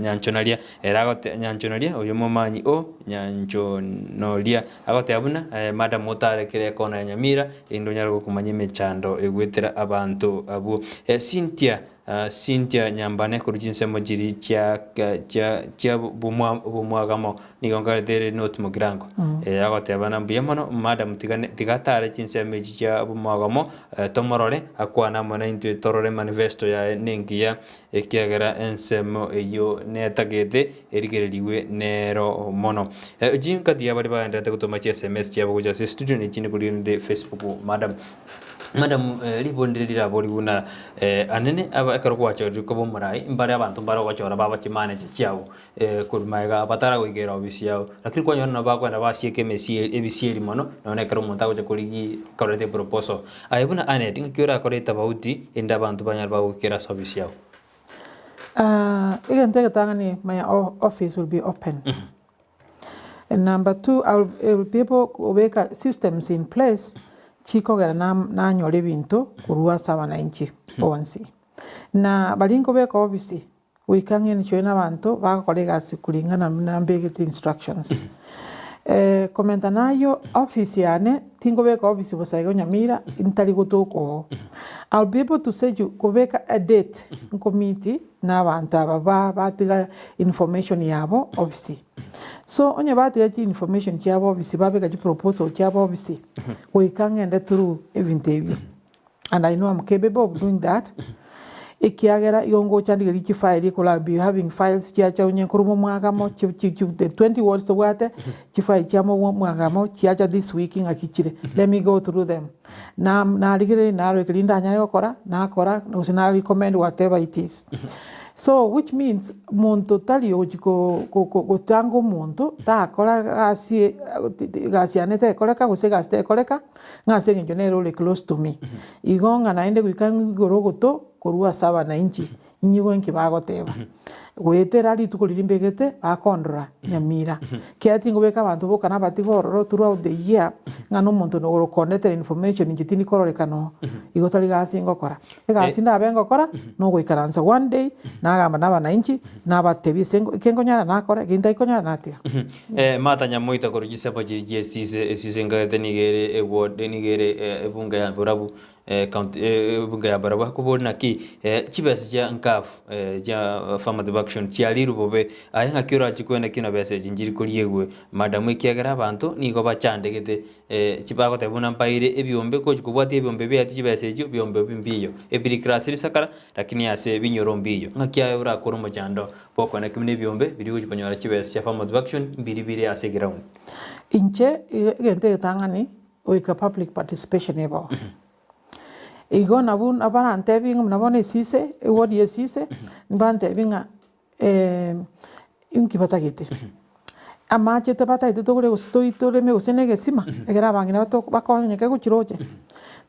nyanchonaria ere agote nyanchonaria oyo momanyi o nyanchonoria agoteba buna madam otare kera ekona ya Nyamira erinde onyare gokomanya emechando egwetera abanto abwo. Cynthia Cynthia Nyambane korwa chinsemo chiria chia chia chia bomwagamo nigo nkarete ere North Mugirango agoteba ng'a mbuya mono madam tiga tiga atare chinsemo echi chia bomwagamo tomorore akwane amo naintwe torore manifesto yaye nengiya ekiagera ensemo eyio netagete erigererigwe nero mono. Chinkati ya baria bagendererete gotoma chi sms chiabo gocha ase studio na echinde korende Facebook madam. Madam ribori ndire riraborigwe buna anene aba ekero gwachorire koba omorai mbare abanto mbare ogochora baba chimanager chiago korwa magega bataragoikera ofisi yao lakini kwanyora nabo bakoenda basieka emesie ebisieri mono nonye ekero omonto agocha korigia koreta eproposal. Aye buna Annet ng'aki orakore etabauti erinde abanto banyare bagoikera ase ofisi yao? Egento egetang'ani my office will be open. And number two, I will, I will be able kobeka systems in place chikogera na nanyora ebinto korwa ase abananchi bonsi. Na baria nkobeka ofisi goika ng'a enchwe na abanto bagokora egasi kulingana buna mbegete instructions. Komenta nayio ofisi yane tinkobeka ofisi bosa igo Nyamira ntari gotoka oo. I will be able to schedule kobeka a date nkomeet na abanto aba ba batiga information yabo ofisi. So onye batiga chi information chiabo ofisi babeka chi proposal chiabo ofisi goika ng'ende through ebinto ebio. And I know I'm capable of doing that ekiagera igo ngocha ndigerie chifile ekero I'll be having files chiacha onye nkorwa omwagamo chi chi chi the 20 wards tobwate chifile chia omwagamo chiacha this week ng'aki chire let me go through them. Na narigereria narora ekeri ndanyare gokora nakora gose na recommend whatever it is. So which means monto tari ogochi ko ko gotanga omonto takora egasi egasi yane tekoreka gose egasi tekoreka ng'a ase eng'encho nere ore close to me. Igo ng'a naende goika igoro ogoto korwa ase abananchi inyigwe nki bagoteba. Goetera rituko riria mbegete bakondora Nyamira. Ekiagera tingobeka abanto boka nabatiga ororo throughout the year ng'a na omonto nogoro okondetera information inche tindi kororekana oo, igo tari gasi ngokora. Egasi ndabe ngokora na ogoikaransa one day nagamba na abananchi nabatebia ase eke nkonyara nakora eke ntarikonyara natiga. Martha Nyamoita korwa chisemo chiria chia esise, esise nkaete nigo ere eward nigo ere ebunge ya borabu county ebunge ya borabu akobori naki chibesa chia NCAF chia affirmative action chiarirwe bobe aye ng'aki orache kwenda ki na besa echi nchiri koriegwe madam ekiagera abanto nigo bachandegete chibagoteba buna mbaire ebiombe gochi kobwatia ebiombe biaetwe chibesa echio ebiombe ebi mbiyo ebirikrasi risakara lakini ase ebinyoro mbiyo ng'aki aye orakore omochando bw'okoenda ki buna ebiombe biria ogochi konyora chibesa chia affirmative action mbiri bire ase eground. Inche egento egetang'ani goika public participation ebe oo. Igo nabwo nabarantebie ng'a buna bono esise, eward ya esise, mbantebie ng'a inki batagete. Amache tobatagete togore gose toi toreme gose na egesima, ekero abang'ina bato bakonyeke gochia roche,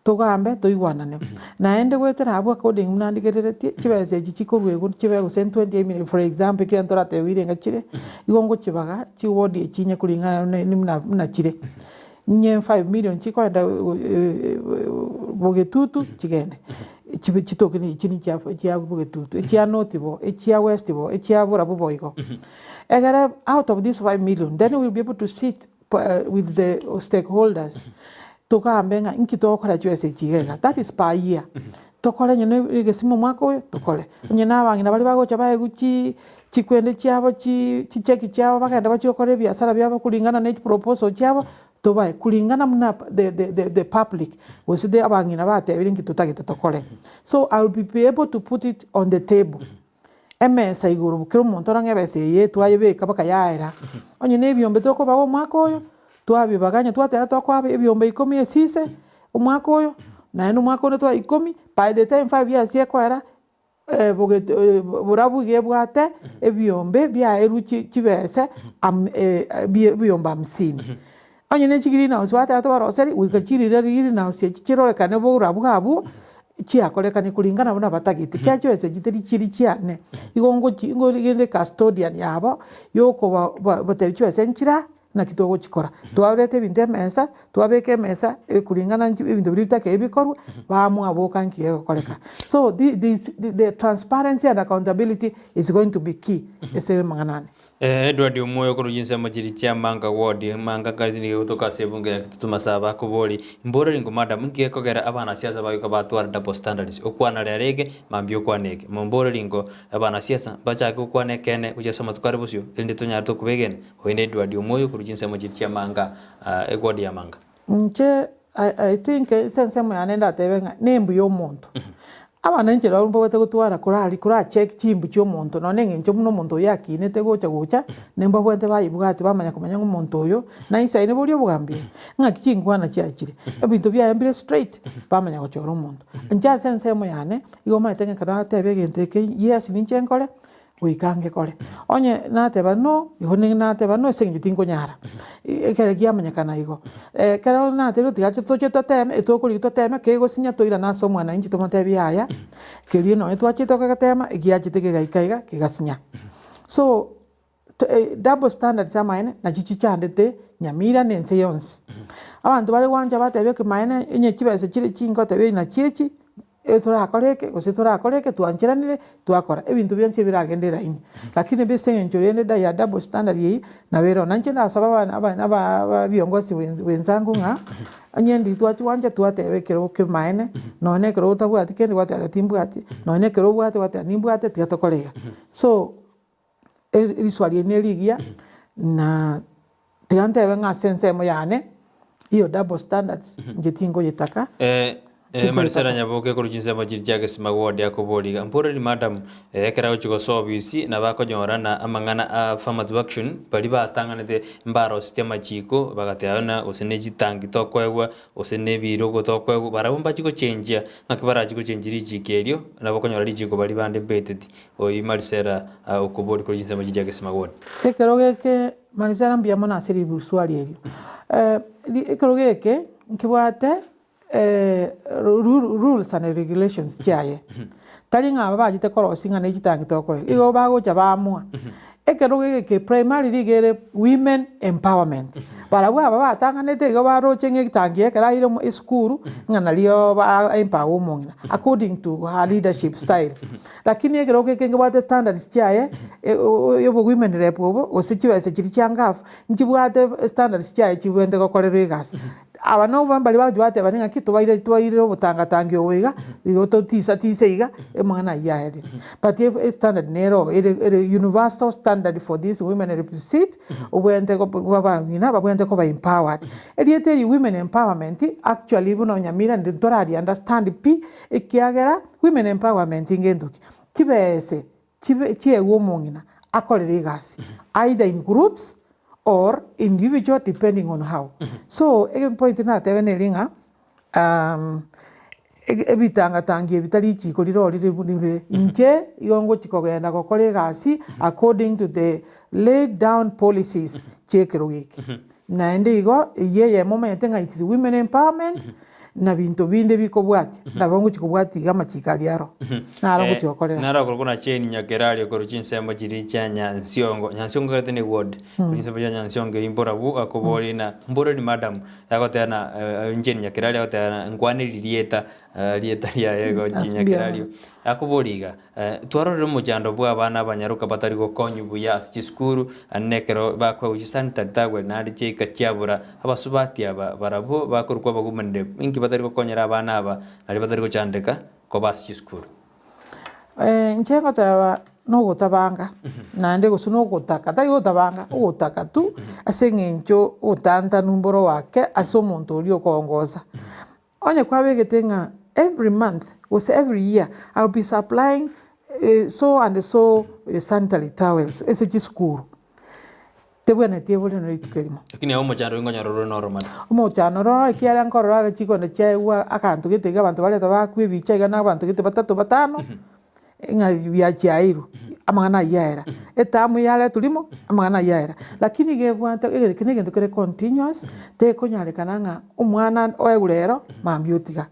togambe toigwanane. Naende goetera abwo according buna ndigereretie, chibesa echi chikorwa igoro chibe gose twenty million for example ekero toratebiwe irenga chire, igo ngochibaga chiward echi inye kulingana na buna buna chire. Inye 5 million chikoenda bogetutu chigende, chibe chitoke na echi chia chia bogetutu, echia north bo, echia west bo, echia borabu bo igo. Egere out of this 5 million then we will be able to sit with the stakeholders togambe ng'a inki togokora chibesa echi iga iga, that is per year. Tokore onye na egesima omwaka oyo, tokore. Onye na abang'ina baria bagocha baegwa chii chikwende chiabo chii chicheki chiabo bagende bachie gokora ebiasara biabo kulingana na echiproposal chiabo, tobae kulingana buna the the the the public gose the abang'ina batebire nki totagete tokore. So I will be able to put it on the table, emesa igoro kera omonto orang'e ebesa eye twayebeka mpaka yaera, onye na ebiombe tokobaga omwaka oyo, twabibaganya twateba tokoaba ebiombe ikomi esise, omwaka oyo, naende omwaka onde twaye ikomi, by the time 5 years ekoera, borabu iga ebwate ebiombe biaerwe chi chibese am ebiombe hamsini. Onye ne chigreenhouse bateba tobaroseri goika chirire greenhouse echi chirorekane borabu abwo, chiakorekane kulingana buna batagete, ekiagera chibesa echi teri chiri chiane, igo ngochi ngorigende custodian yabo, yokoba ba batebia chibesa nchira. Naki togochikora? Twareta ebinto emesa, twabeka emesa kulingana nki ebinto biria bitakeirie bikorwe, bamwaboka nki gegokoreka. So the the the transparency and accountability is going to be key ase amang'ana ane. Edward Omwoyo korwa chinsemo chiria chia Manga Ward, Manga County nigo egotoka ase ebunge ya Kitutu Masaba akobori, Mboreri ngo madam nki gekogera abanasiasa bagoika batwara double standards, okwana rero eke mambia okwane eke. Momboreri ngo abanasiasa mbachake gokwana ekeene gochia ase amatuko are bosio erinde tonyare tokobegena. Oyo n'Edward omoyo korwa chinsemo chiria chia Manga, egward ya Manga. Inche I think ase ensemo yane ndatebe ng'a nembu ya omonto. Abana inche nabo mbabwate gotwara korari koracheck chimbu chia omonto nonye na eng'encho buna omonto oyio akinete gocha gocha, nimbabwate bayebwati bamanya komanya ng'a omonto oyo naisaine boria obogambi obo, ng'aki chinkwana chiachire, ebinto biaye mbire straight, bamanya gochora omonto. Inche ase ensemo yane, igo omanyete ng'a ekero nateba egento eke yes ninche nkore, goika ngekore. Onye nateba no, igo nigo nateba no ase eng'encho tinkonyara, ekere kiamanyekana igo. Ekero natebire tiga toche toteme, etokorigia toteme, kegosinya toirane ase omwananchi tomotebie yaya, keria nonye twachete kogetema, egiachete kegaika iga, kegasinya. So, double standards amaene, nachi chichandete Nyamira na ense yonsi. Abanto bare gwancha bateba ekemaene, onye chibesa chire chinke otebe nachi echi. Torakore eke, gose torakore eke, twancheranire, twakora. Ebinto bionsi ebiragende eraini. Lakini ebi ase eng'encho rende da ya double standard eyio, nabo ere oo. Nainche ndasaba abana abana aba aba viongozi wenz wenzangu ng'a, onye ndiri twachigwancha twateba ekerogo kemaene, nonya na ekero otabwati kende gwateba timbwati, nonya na ekero obwate gwateba nimbwate tiga tokore iga. So, Riswali eri nerigiya, na tiga ntebe ng'a ase ensemo yane, iyo double standards inche tingoyetaka. Marisela Nyaboke korwa chinsemo chiria chia Gesima ward akoboria iga, Mporeri madam, ekero agochia gosoa obisi nabo akonyora na amang'ana a affirmative action baria batang'anete mbaroseti amachiko bagateba buna gose ne chitangi tokoegwa gose ne ebirogo tokoegwa barabwo mbachie gochenjia ng'aki barachie gochenjia richiko erio nabo okonyora richiko baria bande mbeteti. Oyio Marisela okoboria korwa chinsemo chiria Gesima ward. Ekerogo eke Marisela mbuya mono ase riswali erio. Ekerogo eke nkebwate rules and regulations chiaye. Tari ng'a aba bachete korosia ng'a ne chitangi tokoegwa, igo bagocha baamua. Ekerogo eke primarily iga ere women empowerment. Barabwo aba batang'anete igo baroche ng'a etangi ekero aire esukuru ng'a nario ba empower omong'ina according to her leadership style. Lakini ekerogo eke nkebwate standards chiaye ya obo women rep obo gose chibesa chiria chia ngafu nchibwate standards chiaye chibwenerete gokorerwa egasi. Aba nabo mbaria bagochia bateba ng'aki tobaire tobairire obotangatangi obo iga, igo totisa tise iga, amang'ana ayio aerire. But estandard nere oo ere ere universal standard for this women rep seat, obwenerete babang'ina babwenerete koba empowered. Erieta eri women empowerment, actually buna Nyamira ndi ntorari understand pi, ekiagera women empowerment ngento ki? Chibese chibe chiegwe omong'ina akorere egasi either in groups or individual depending on how. So egepoint natebe neri ng'a ebitangatangi ebi tari richiko rire rire rire inche igo ngochi kogenda gokora egasi according to the laid down policies chia ekerogo eke. Naende igo eyio eyemo omanyete ng'a it is women empowerment na binto binde bikobwatia, nabo ngochia kobwatia iga amachiko aria aro, naro ngochia gokorera. Naro okorokwa na Jane Nyakerario korwa chinsemo chiria chia Nyansiongo, Nyansiongo ekerete ne ward, korwa chinsemo chia Nyansiongo eyio mborabwo akoboria ng'a mboreri madam, agoteba ng'a Jane Nyakerario agoteba ng'a nkwane ririeta rieta riaye igo Jane Nyakerario, akoboria iga. Twarorire omochando bw'abana abanyaroka batari gokonywa buya ase chisukuru, naende nekero bakoegwa chisanitary towel naende chiaika chiabora. Abasubati aba barabwo bakorokwa abagumanire, inki batari gokonyera abana aba nario batari gochandeka? Koba ase chisukuru. Inche ngoteba nogotabanga naende gose nogotaka tari gotabanga ogotaka tu ase eng'encho ogotantanu mboro wake ase omonto oria okoongosa. Onye kwabegete ng'a every month gose every year I will be supplying so and so sanitary towels ase chisukuru. Tebwenereti ebore nonye rituko erimo. Lakini aye omochando oria nkonyora ore noromana. Omochando ororo ekiagera nkorora age chikona chiaegwa aganto gete iga abanto bareta bakwa ebicha iga na abanto gete batato batano, ng'a biachiairwe, amang'ana ayio aera. Etamu yaretwa rimo, amang'ana ayio aera. Lakini iga ebwate eke na egento kere continuous, tekonyarekana ng'a omwana oegwe rero, mambia otiga.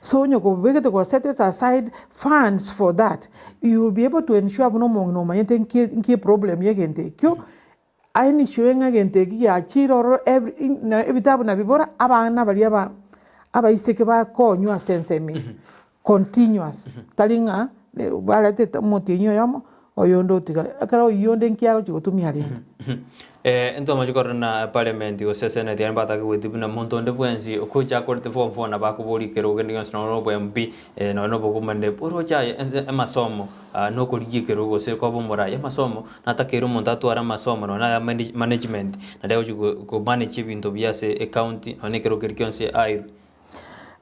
So onye kobegete go set it aside funds for that, you will be able to ensure buna omong'ina omanyete nki nki eproblem ya egento ekio, aensure ng'a egento eki giachire ororo every in na ebitabu nabibora, abana baria aba abaiseke bakonywa ase ensemo eye continuous, tari ng'a baretete omotienyi oyomo, oyonde otiga, ekero oyio onde nki agochi gotumia rende. Ntomache korora na parliament gose senate yaani batake goetia buna monto onde bwensi okocha akorete form four nabo akoboria ekerogo kende gionsi nonye na obo MP nonye na obogomanire oroche aye ense amasomo nokorigia ekerogo gose koba omorai amasomo natakeire omonto atware amasomo nonye na aya management naria agochi ko manage ebinto buya ase ecounty nonye na ekerogo keria kionsi airwe.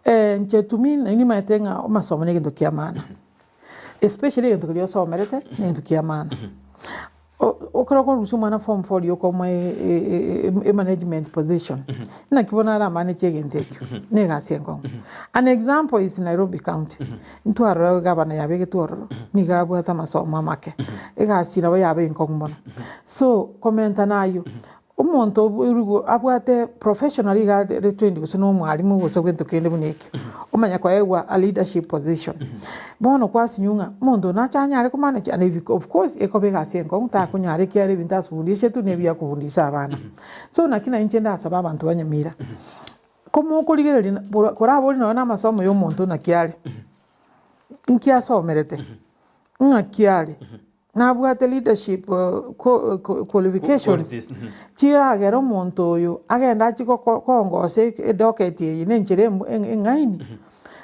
Inche to me nimanyete ng'a amasomo na egento kia maana. Especially egento keria osomerete na egento kia maana. Ekero okorusia omwana form four riria okomoa emanagement position, naki bono aramanage egento ekio? Na egasi enkong'u. An example is Nairobi county, ntwarora egavana yabegetwe ororo, nigo abwate amasomo amake, egasi nabo yaba enkong'u mono. So, komenta na ayio, Omonto oboirwe abwate professional iga are trained gose na omwalimu gose gento kende buna ekio, omanya koegwa a leadership position. Bono kwasinywa ng'a omonto oyo nache anyare ko manage and if of course ekoba egasi enkong'u takonyara ekiagera ebinto asibundishetwe na ebi akobundisa abana. So naki na inche ndasaba abanto ba Nyamira, komokorigereria korabori nonye na amasomo ya omonto naki are, nki asomerete, ng'aki are. Nabwate leadership qualifications chiragere omonto oyo agende achie koongosa edocket eye na enchera eng'aini,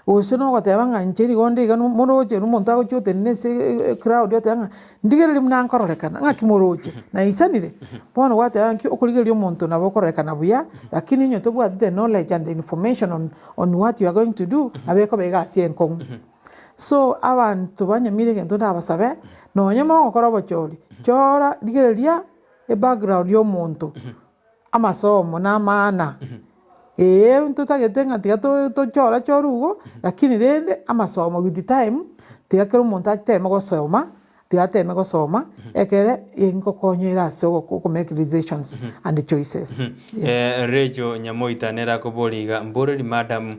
gose nogoteba ng'a inche nigo onde iga moroche na omonto agochia otenena ase ecrowd oteba ng'a ndigereria buna nkororekana ng'aki moroche, naisanire? Bono gwateba ng'aki okorigereria omonto nabo okororekana buya, lakini onye tobwati the knowledge and the information on what you are going to do, nabo ekoba egasi enkong'u. So abanto banyamire egento ndabasabe, nonye mogokora obochori, chora rigereria ebackground ya omonto, amasomo na amaana, eeh ntotagete ng'a tiga to tochora chore igo, lakini rende amasomo with time, tiga kera omonto ateme gosoma, tiga ateme gosoma, ekere ingokonyere ase oko make decisions and choices. Rachel Nyamoita nere akoboria iga, Mboreri madam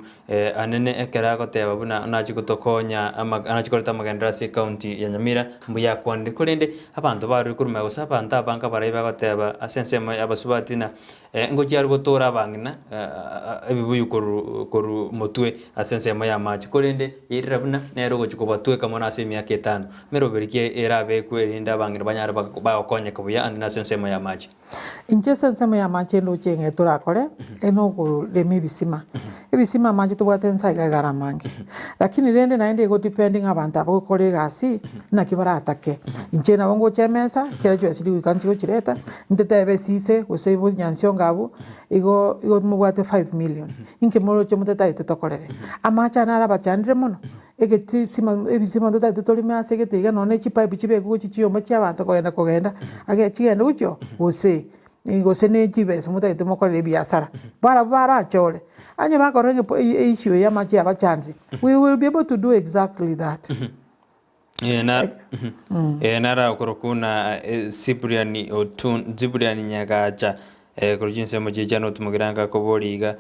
anene ekero agoteba buna nachie gotokonya ama nachie koreta amagenderero ase ecounty ya Nyamira, mbuya akwanire. Korende abanto barure korwa magega gose abanto abange abarai bagoteba ase ensemo ya abasubati ng'a ngochia are gotora abang'ina ebibuyu korwa korwa motwe ase ensemo y'amache. Korende yairera buna nere ogochia kobatweka mono ase emiaka etano. Meroberi ki erabekwe erinde abang'ina banyare bagokonyeka buya ande nase ensemo y'amache? Inche ase ensemo y'amache ndoche ng'a torakore, nokorema ebisima. Ebisima amache tobwate nsa iga iga are amange. Lakini rende naende igo depending abanto aba bagokora egasi, naki baratake. Inche nabo ngocha emesa, kera chibesa chiria goika nchi gochireta, ntetebe esise gose bonyansiongo abwo, igo igo mobwate five million, inki moroche motatagete tokorere? Amache aya naro abachandire mono, egetisima ebisima totagete toreme ase egete iga nonye ne chipipe chibekwe gochia chinyomba chia abanto kogenda kogenda, age chigende gochia oo, gose gose ne chibesa motagete mokorere ebiasara, barabwo barachore, onye bakorora ng'a issue ya amache yabachandire, we will be able to do exactly that. Naro akorokwa buna Cyprian Otun, Cyprian Nyagacha, korwa chinsemo chiria chia North Mugirango akoboria iga,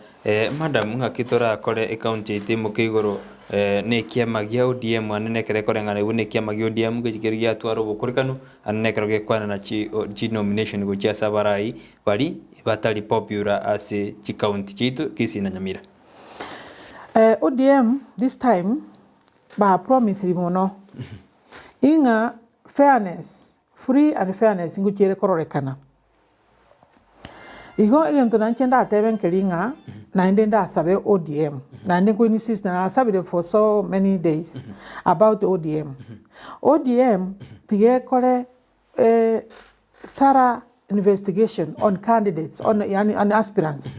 Madam ng'aki torakore ecounty yaito imoke igoro na ekiama gia ODM ande nekero ekoreng'ana buna ekiama gia ODM ngechi keria giatwara obokorikanu ande nekero gekwanana chi chinomination gochia ase abarai baria batari popular ase chicounty chiaito Kisii na Nyamira. ODM this time Ba promisiri mono ing'a fairness, free and fairness ngochia ere kororekana. Igo egento nainche ndatebe nkeri ng'a, Naende ndasabe ODM, naende nko insist nasabire for so many days about ODM. ODM tiga ekore thorough investigation on candidates on yaani on aspirants,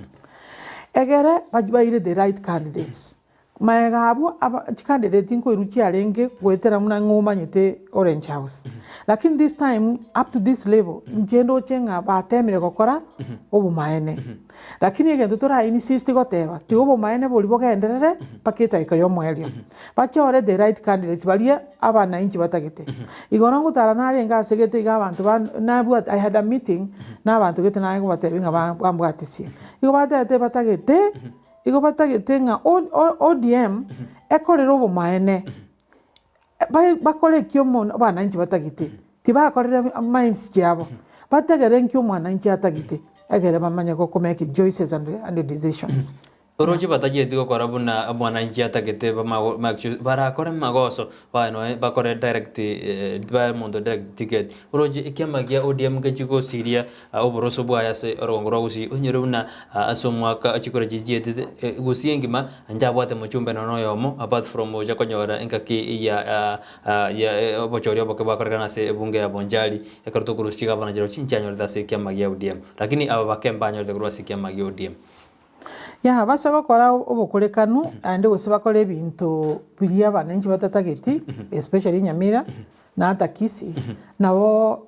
egere baire the right candidates. Magega abwo aba chicandidate nkoirwa chiarenge goetera buna ng'a omanyete Orange House. Lakini this time up to this level inche ndoche ng'a batemire gokora obomaene. Lakini egento tora insist goteba tiga obomaene boria bogenderere mpaka edageka ya omoerio. Bachore the right candidates baria abananchi batagete. Igoro ngotara narenge ase gete iga abanto ba nabwate I had a meeting na abanto gete naye ngobatebia ng'a bambwatisie. Igo batebete batagete. Igo batagete ng'a ODM ekorere obomaene, bakore ekio abananchi batagete, tibakorera minds chiabo, bategere nkio omwananchi atagete egere bamanye go make choices and decisions. Oroche batacheti gokora buna omwananchi atagete barakore magoso Baye noe bakore direct bae omonto direct ticket. Oroche ekiama gia ODM ngechi gosiria oboroso bwaye ase orogongo rwa Gusii, onyore buna ase omwaka chikura chiria chietete Gusii engima nchabwate mochumbe nonya oyomo apart from ocha konyora engaki ya ya obochori oboke bwakorekana ase ebunge ya Bonchari ekero tokorusia chigavana chirochio chinchianyorete ase ekiama gia ODM. Lakini aba bake mbanyorete korwa ase ekiama gia ODM. Yah, base gokora obokorekanu naende gose bakore ebinto biria abananchi batatageti especially Nyamira na ata Kisii, nabo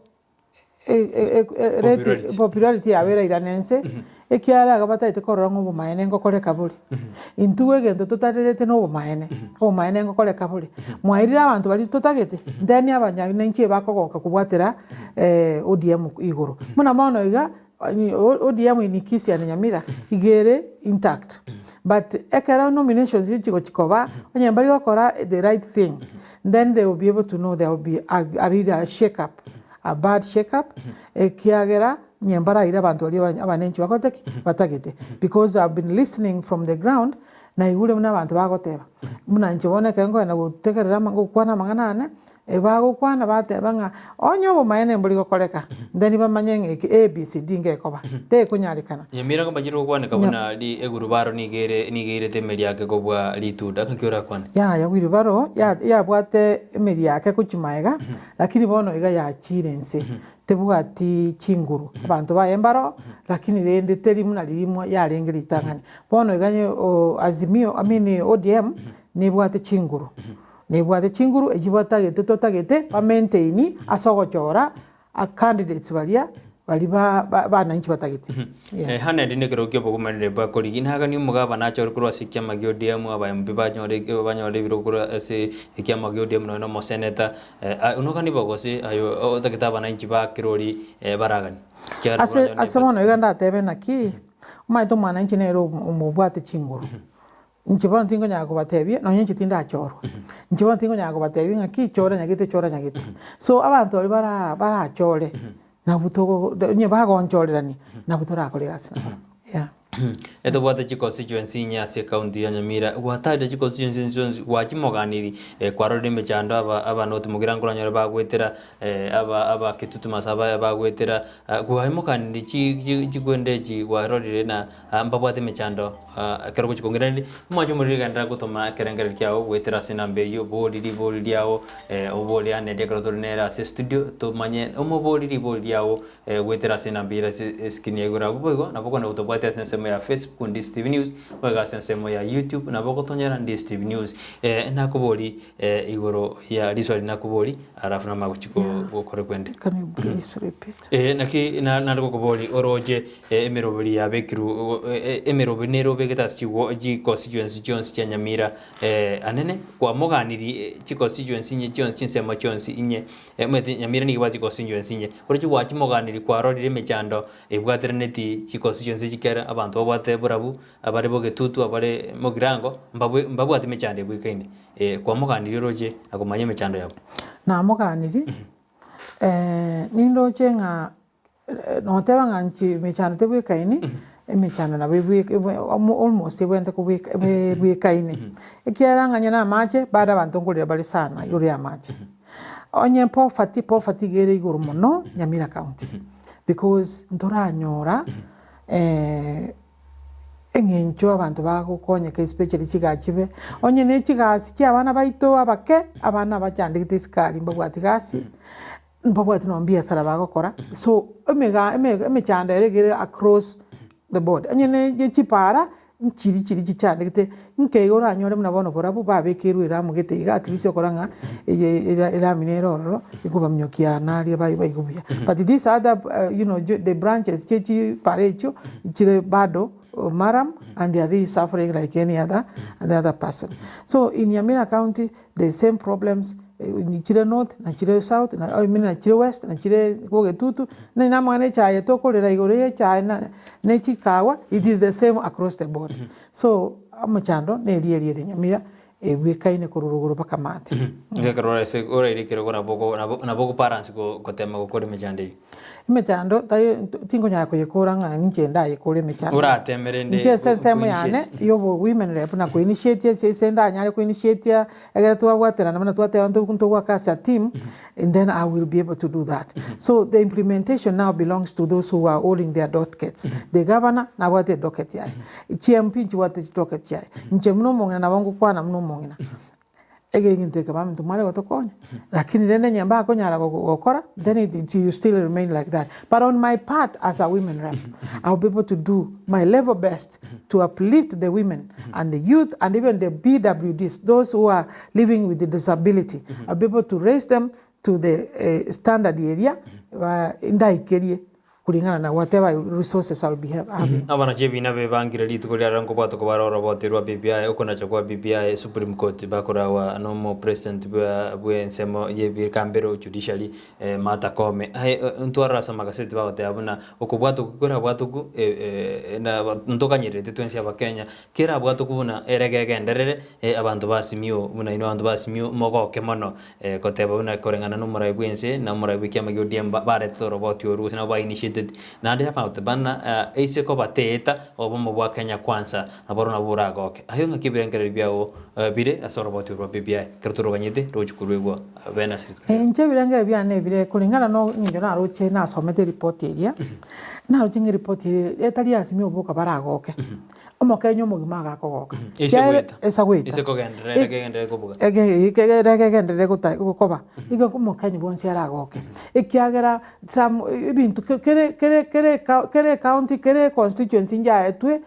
rate popularity yabo erairane nse, ekiagera iga batagete korora ng'a obomaene ngokoreka bore. Intwe egento totarerete na obomaene, obomaene ngokoreka bore. Mwairire abanto baria totagete, then abanyananchi bakogoka kobwatera ODM igoro. Buna bono iga. ODM in Kisii and Nyamira iga ere intact but ekero nominations chigochi koba onye mbari gokora the right thing then they will be able to know there will be a really a shake up a bad shake up ekiagera onye mbaraire abanto baria abanenchi bakorete ki? Batagete because I have been listening from the ground naigure buna abanto bagoteba buna inche bono ekero nkogenda gotegerera gokwana amang'ana ane Ebagokwana bateba ng'a onye obomaene mbori gokoreka, then bamanye ng'a eke ABCD ngekoba, tekonyarekana. Nyamira ngobachire gokwaneka buna ri egurubaro nigo ere nigo eirete emeri ake kobua rituda, ng'aki orakwane? Yaya wheelbarrow ya yabwate emeri yake gochia magega, lakini bono iga yachiire inse, tebwati chinguru, abanto baye mbaro, lakini rende teri buna riria yarenge ritang'ani. Bono iga Azimio I mean ODM, nebwate chinguru. Nebwate chinguru echio batagete totagete ba maintain ase ogochora candidates baria baria ba bananchi batagete. Yeah. Hanedi nekerogo ki'obogomanire bwa korigi naganie omogabana achore korwa ase ekiama gia ODM, aba MP banyore banyore ebirogo korwa ase ekiama gia ODM nonya na omoseneta onoganie bo gose aye otagete abananchi ba kirori baraganie? Ekiagera Ase baranyore ase bono iga ndatebe naki, omanyete omwananchi nere omobwate chinguru. Inche bono tinkonyara kobatebia, nonya inche tindachorwa, inche bono tinkonyara kobatebia ng'aki chora nyagete chora nyagete. So abanto baria bara barachore, nabwo togo onye bagonchorerania, nabwo torakore egasi nabarabwo, yeah. Etobwate chiconstituency inye ase ecounty ya Nyamira, gwatarire chiconstituency chionsi gwachimoganiri kwarorire emechando aba abanoti mogirango nkoranyore bagoetera aba aba Kitutu Masaba bagoetera gwaimokaniri chi chi chikwende echi gwarorire na mbabwate emechando ekero ogochia kong'iraneria, omwanche omoriri genderera gotoma ekerengererio kiago goetera ase enamba eyio, bori ribori riago obori aneria ekero tore nere ase estudio tomanye omobori ribori riago goetera ase enamba eyio ere ase escreen ya igoro abwo boigo nabo okonyara gotobwatia ase ensemo ya Facebook Ndisi TV News, boigo ase ensemo ya YouTube nabo ogotonyora Ndisi TV News. Nakobori igoro ya riswali nakobori alafu namanye gochia gokora kwende. Can you please repeat? Ee, naki nare gokoboria oroche emeroberi yabekirwe emeroberi nere obegete ase chigwo chiconstituency chionsi chia Nyamira anene kwamoganirie chiconstituency inye chionsi chinsemo chionsi inye omanyete Nyamira nigo ebwate chiconstituency inye, oroche gwachimoganirie kwarorire emechando ebwateraneti chiconstituency echi kera abanto babwate borabu abare bogetutu abare mogirango mbabwe mbabwate emechando ebwekaine kwamoganirie oroche na komanya emechando yabo. Namoganirie. Nindoche ng'a noteba ng'a inche emechando tebwekaini, emechando nabo ebwe almost ebwenerete kobweka ebwekaine. Ekiagera ng'a onye na amache, bado abanto nkorera bare sana igoro ya amache. Onye poverty, poverty iga ere igoro mono Nyamira county, because ntoranyora. Eng'encho abanto bagokonyeka especially chigasi chibe, onye ne chigasi chia abana baito abake, abana abachandegete esukari mbabwati gasi, mbabwati nonye biasara bagokora, so emega eme emechando ere iga ere across the board. Onye ne chipara, nchiri chiri chichandegete, nke iga oranyore buna bono barabwo babekeirwe eramu gete iga at least okora ng'a eye era erami nere ororo, ekobaminyokia naria bai baigwe buya. But this other you know the branches chia chipara echio, chire bado murram and they are really suffering like any other the other person. So in Nyamira county the same problems chire north na chire south na I mean na chire west na chire bogetutu, nonye na amang'ana echaye tokorera igoro ya echaye na ne chikawa it is the same across the board. So omochando neri eria ere Nyamira ebwekaine korwa rogoro mpaka maate. Ekero ore oraire ekerogo nabo oko nabo nabo okobalance gotema gokora emechando eyio. Emechando tai tinkonyara koyekora ng'a ninche ndayekore emechando. Orateme rende Inche ase ensemo ko yane initiate. ya obo women rep na ko initiate ase ase ndanyare ko initiate ekero twabwaterana buna twateba nto ntogoaka as a team and then I will be able to do that. So the implementation now belongs to those who are holding their dockets. The governor nabwate edocket yaye, chi MP nchibwate chidocket chiaye, inche buna omong'ina nabo ngokwana buna omong'ina. Egento eke baminto mware gotokonya, lakini rende onye mbakonyara gokora then it you still remain like that. But on my part as a women rep, I will be able to do my level best to uplift the women and the youth and even the PWDs, those who are living with the disability, I'll be able to raise them to the standard eria ndaikerie kulingana na whatever resources I'll be having. Abanachi ebiina bebangire rituko riarero nkobwatwa kobare oroboti rwa BBI, okonacha kwa BBI Supreme Court bakorawa nomo president bwa bw'ensemo y'ebikambero judiciary Martha Koome. Aye ntwarore ase amagaseti bagoteba buna okobwatwa korabwatokwe na ntokanyerereti twensi abakenya, kerabwatokwe buna ere gegenderere abanto ba Azimio buna inwe abanto ba Azimio mogoke mono. Goteba buna koreng'ana nomorai bw'ense na omorai bw'ekiama gia ODM baretete oroboti orwo gose nabo ba initiated naende about bana ase kobateeta obomo bwa Kenya Kwanza naboro nabwo boragoke. Aye ng'aki ebirengererio biao bire ase oroboti orwo rwa BBI ekero toroganyete rochi koruegwa bene ase rituko riria? Inche ebirengererio biane bire kulingana no eng'encho naroche nasomete eripoti eria, naroche ng'a eripoti eria etari Azimio boka baragoke. Omokenya omogima agakogoka. Ase Kiagera goeta. ase goeta. Ase kogenderera ere kegenderere kobuga. Ege ere kegenderere gota gokoba, igo omokenya bwonsi aragoke. Ekiagera some ebinto ke kere kere kere kere ecounty kere econstituency njaetwe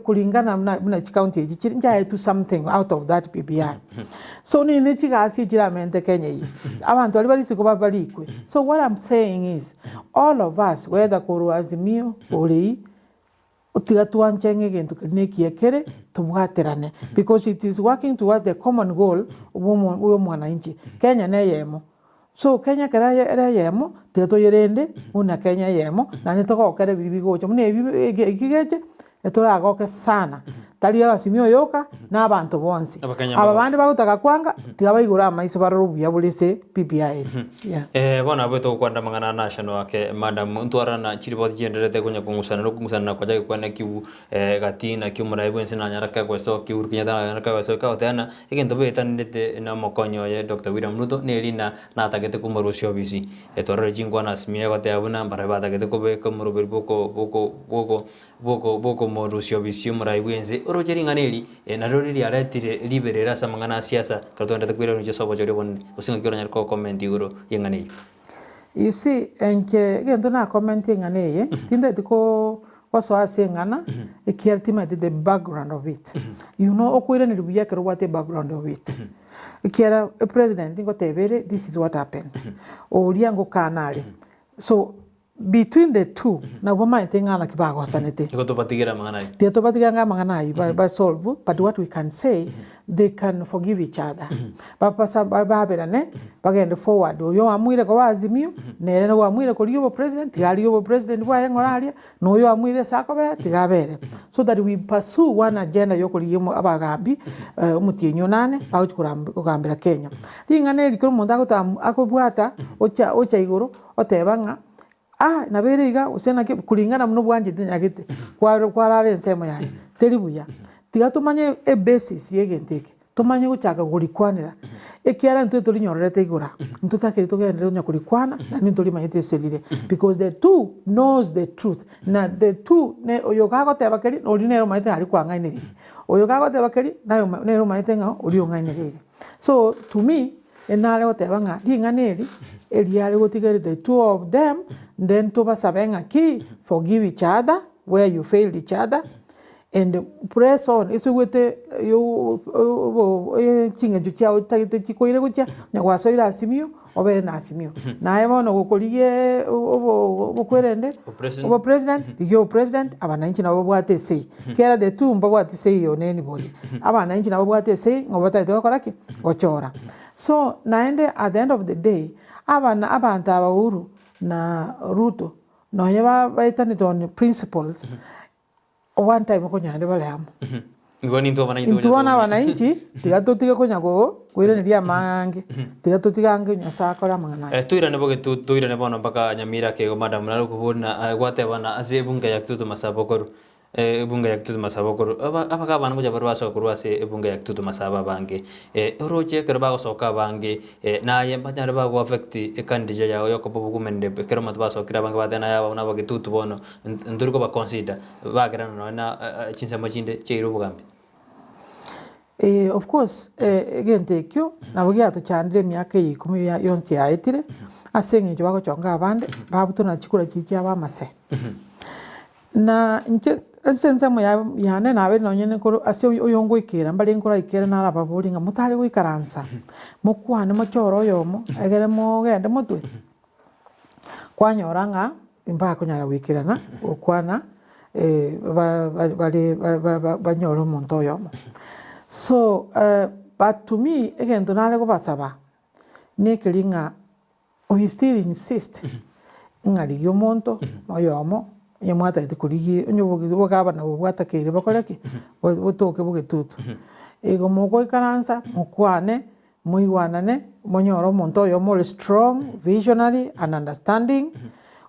kulingana buna buna chicounty echi chire njaetwe something out of that BBI. So nonye ne chigasi echiramente Kenya eye, abanto baria bare isiko barikwe. So what I'm saying is, all of us whether korwa Azimio, ore ii. Tiga twanche ng'a egento keria nekiya kere, tobwaterane because it is working towards the common goal bwa omwananchi. Kenya na eyemo, so Kenya ekero ere eyemo, tiga toyerende buna Kenya eyemo, naende togokere biria bigocha buna ebi eki geche, etoragoke sana, tari Azimio yoka, na abanto bonsi. Abakenya Aba mbagoke. bande bagotaka kwanga, tiga baigore amaiso barore obuya bore ase BBI ere. Yeah. Eh, bono abwo togokwanera amang'ana a national ake madam ntwarana chiripoti chienderete konya kong'usana na okong'usana na kocha gekwana kiu gati naki omorai bwense nanyara kegwesokia Uhuru Kenyatta nanyara kegwesokia agoteba ng'a egento baetananete na omokonyi oye Doctor William Ruto neri ng'a natagete komorusia obisi. Twarorire chinkwana ase ime egoteba buna mbarabwo batagete kobeka omoroberi bwoko bwoko bwoko bwoko bwokomorusia obisi omorai bwense oroche ring'ana eri Nario riaretire riberera ase amang'ana a siasa, ekero togendete koiraneria ase obochori obonene, gose ng'aki oranyare gokomenta igoro y'eng'ana eyio. You see, inche egento nakomentie eng'ana eye, tintageti ko gosoa ase eng'ana, ekiagera timanyeti the background of it. You know okoiraneria buya ekero obwate ebackground of it. Ekiagera epresident ngoteba ere this is what happened, oria ngokana are, so Between the two nabwo bamaete ng'a naki bagosanete. Nigo tobatigere amang'ana ayio. Tiga tobatigere ang'e amang'ana ayio ba ba solve but what we can say they can forgive each other. Bapasa baberane bagende forward oyo oamuire koba Azimio nere nigo oamuire korigia obopresident tiga arigie obopresident bwaye ng'ora aria na oyo oamuire ase akobera tiga abere. So that we pursue one agenda ya okorigia omo abagambi omotienyi onane bagochi koram kogambera Kenya. Ring'ana eri kera omonto agotam akobwata ocha ocha igoro. Oteba ng'a, Ah, nabo ere iga, gose naki, kuringana buna obwanchete nyagete, kwaro kwarara ensemo yaye, teri buya. Tiga tomanye ebasis ya egento eke. Tomanye gochaka korikwanera, ekiagera intwe torinyorerete igoro, ntotakeri togenderere konya korikwana, naende ntorimanyete ase rire. Because the two knows the truth, na the two ne oyo gagoteba keria, na oria nere omanyete aria kwang'ainereire. Oyo gagoteba keria, naye oma nere omanyete ng'a oria ong'ainereire. So to me, enare goteba ng'a ring'ana eri, eriare gotiga the two of them, then tobasabe ng'aki, forgive each other where you failed each other, And press on, ase oigwete ching'encho chiao otagete chikoire gochia, onye gwasoire Azimio, obere na Azimio. Naye bono gokorigia obokwerende, obopresident, rigia obopresident, abananchi nabo babwate esei. Ekiagera the two mbabwati say on anybody. Abananchi nabo babwate esei ng'a batagete gokora ki? Gochora. So naende at the end of the day, abana abanto aba Uhuru na Ruto, nonye baetanete on principles, One time okonyora naende bare amo. Igo nintwe abananchi Intwe togocha bono toumia. abananchi, tiga totige konya go koiraneria amaange, tiga totige ange Nyasaye akore amang'ana aya. Eh, toirane boke tu toirane bono mpaka Nyamira ake igo madam nare okobori na aye gwateba na ase ebunge ya Kitutu Masaba okorwa ebunge ya Kitutu Masaba okorwa aba abagabana ngocha bare basoka korwa ase ebunge ya Kitutu Masaba abange oroche ekero bagosoka abange naye mbanyare bago affect ecandidature yago ya okoba obogomenrep ekero omonto basokire abange bateba naye aba buna abagitutu bono Ntori koba consider bagerana nonya na chinsemo chinde chiaire obogambi. Eeh of course egento ekio nabo giatochandire emiaka eye ikomi ya yonsi yaetire, ase eng'encho bagochonga abande, babutorana chikura chiria chiabo amase. Na inche ase ensemo ya yane nabeire nonye nkoro ase oyo oyongoikera mbare nkoraikere narababorie ng'a motare goikaransa, mokwane mochore oyomo, egere mogende motwe. Kwanyora ng'a mbakonyara goikerana gokwana bare banyore omonto oyomo. So but to me egento nare kobasaba nekeri ng'a we still insist ng'a rigia omonto oyomo onye mwatagete korigia onye obogabana obo bwatakeire bokore ki? Botoke bogetutu. Igo mogoikaransa mokwane. Moigwanane, monyore omonto oyomo ore strong, visionary and understanding,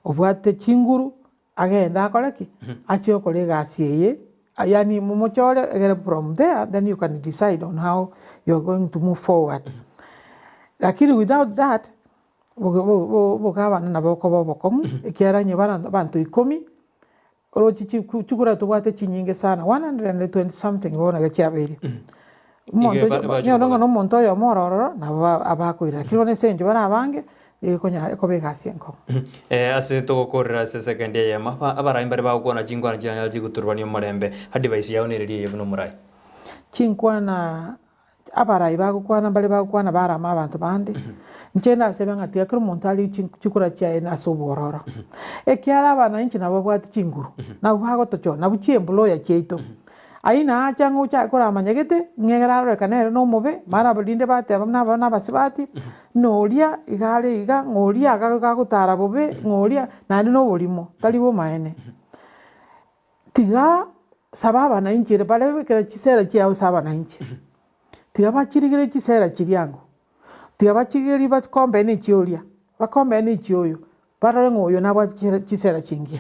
obwate chinguru, agende akore ki? Achie gokora egasi eye, yaani momochore egere from there then you can decide on how you are going to move forward. Lakini without that, obogabana nabo bokoba obokong'u, ekiagera onye bare abanto ikomi, Oroche chikura tobwate chinyinge sana, 120 something bono iga chiabeire. Omonto Iga ba- onye bachia ng'a na omonto oyomo ore ororo, nabo abakoira, lakini bono ase eng'encho bare abange, nigo ekonya ekoba egasi enkong'u. Ase togokorera ase esekendi eyemo, aba abarai mbare bagokwana chinkwana chianyare chigoturubania omorembe, advice yao nereri eye buna omorai? Chinkwana Abarai bagokwana mbare bagokwana barama abanto bande, inche nasebe ng'a tiga kera omonto arie chikura chiaye ase obwororo. Ekiagera abananchi nabo babwate chinguru, nabwo bagotochora, nabwo chiemployer chiaito. Ayio naacha ng'a ochake koramanya gete, ng'a ekero arorekana ere na omobe, mara rinde bateba buna abana abasubati, ng'a oria iga are iga, ng'a oria iga agotara bobe, ng'a oria, naende na oborimo, tari bomaene. Tiga saba abananchi ere bare ekero chisera chiao ase abananchi, tiga bachirigere chisera chiria ango, tiga bachirigerie bakombee na echioria, bakombee na echioyo, barore ng'a oyo nabwate chisera chisera chingiya,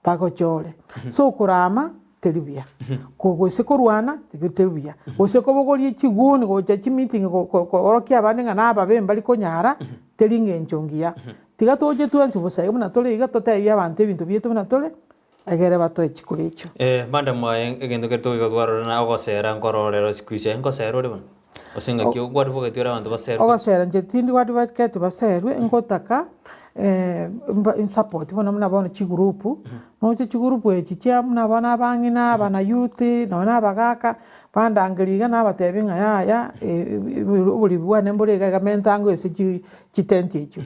bagochore. So okorama teri buya, ko gose korwana teri buya, gose kobogoria chiguni gocha chimeeting ko- ko koorokia abande ng'a nababe mbari konyara, teri ng'encho ngiya. Tiga toche twensi bosa iga buna tore iga totebie abanto ebinto biaito buna tore, Egere batoe chikura echio. Madam aye egento kere togoika twarora na ogosera nkororero siku hizi aye nkosera ore bono? Gose ng'aki okwadvocate ore abanto baserwe? Ogosera inche tindi goadvocate baserwe, ngotaka nsupport bono buna bono chigroup, noche chigroup echi chia buna bono abang'ina, abana youth, nonye na abagaka, bandangeria iga nabatebia ng'a yaya oboriri bwane mbore iga iga menta ango ase chi chitenti echio,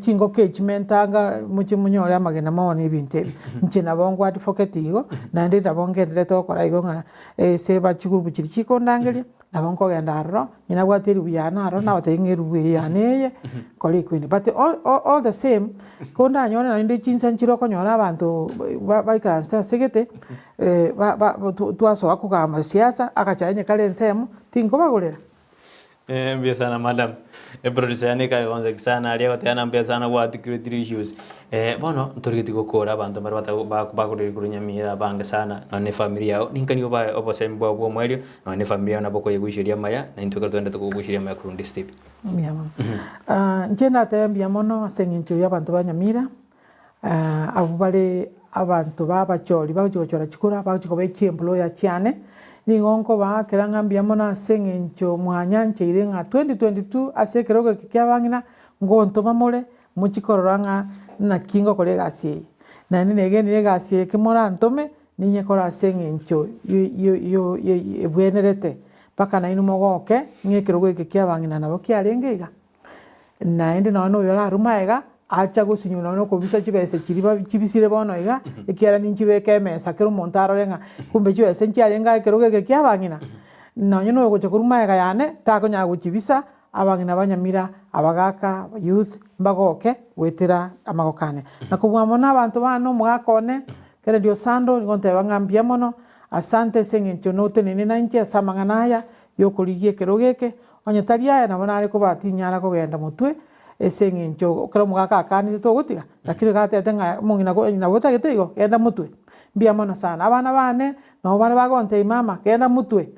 chingoko echi menta anga moche monyore amagena mono ebinto ebi. Inche nabo ngwa advocate igo, naende nabo ngendererete gokora igo ng'a ase ba chigroup chiria chikondangeria, nabo nkogenda aroro, onye nabwate eribu yane aroro nabatebia ng'a eribu eye yane eye, nkore ekwende. But all all the same, ko ndanyore naende chinsa nchire okonyora abanto ba baikaransete ase gete, ba ba twasoa kogamba siasa, agacha onye kare ensemo, tinkobagorera. Eh, mbuya sana madam. Eproducer yane ekare gonseki sana aria agoteba na mbuya sana gwatikire tiri issues. Eh, bono ntorigetie gokora abanto mbare bata ba- bakorire korwa Nyamira abange sana nonye na efamiri yao, ninka nigo obae obosemi bwabo bwa omoerio, nonye na efamiri yao nabo okoyeguiseria amaya, na intwe ekero toendete kogoguiseria amaya korwa Ndisi TV. Mbuya mono. Inche natebe mbuya mono ase eng'encho ya abanto ba Nyamira, abwo bare abanto ba abachori bagochia gochora chikura bagochia koba echiemployer chiane, nigo nkobaakera ng'a mbuya mono ase eng'encho mwanyancheire ng'a 2022 ase ekerogo eke kia abang'ina, ngontoma more mochie korora ng'a naki ngokora egasi eye. Naende negenire egasi eye ekero morantome, ninyekore ase eng'encho ebwenerete mpaka nainwe mogoke ng'a ekerogo eke kia abang'ina nabo kiarenge iga. Naende nonye na oyo orarwe magega, acha gosinywa nonye na okobisa chibesa chiria ba chibisire bono iga, ekiagera ninchibeke emesa kera omonto arore ng'a kumbe chibesa nchiarenge aa ekerogo eke kia abang'ina. Nonye na oyogocha korwa magega yane, takonyara gochibisa, abang'ina ba Nyamira, abagaka, abayouth, mbagoke goetera amagoko ane. Na kobua mono abanto bane omogaka one, Kennedy Osando, nigo nteba ng'a mbuya mono, asante ase eng'encho notenene nainche ase amang'ana aya, ya okorigia ekerogo eke, Onye tari aya nabo nare koba tinyara kogenda motwe ase eng'encho ekero omogaka akanire togotiga, lakini iga atebete ng'a omong'ina ko nabo otagete igo, genda motwe. Mbuya mono sana. Abana bane, nabo bare bagontebia mama genda motwe,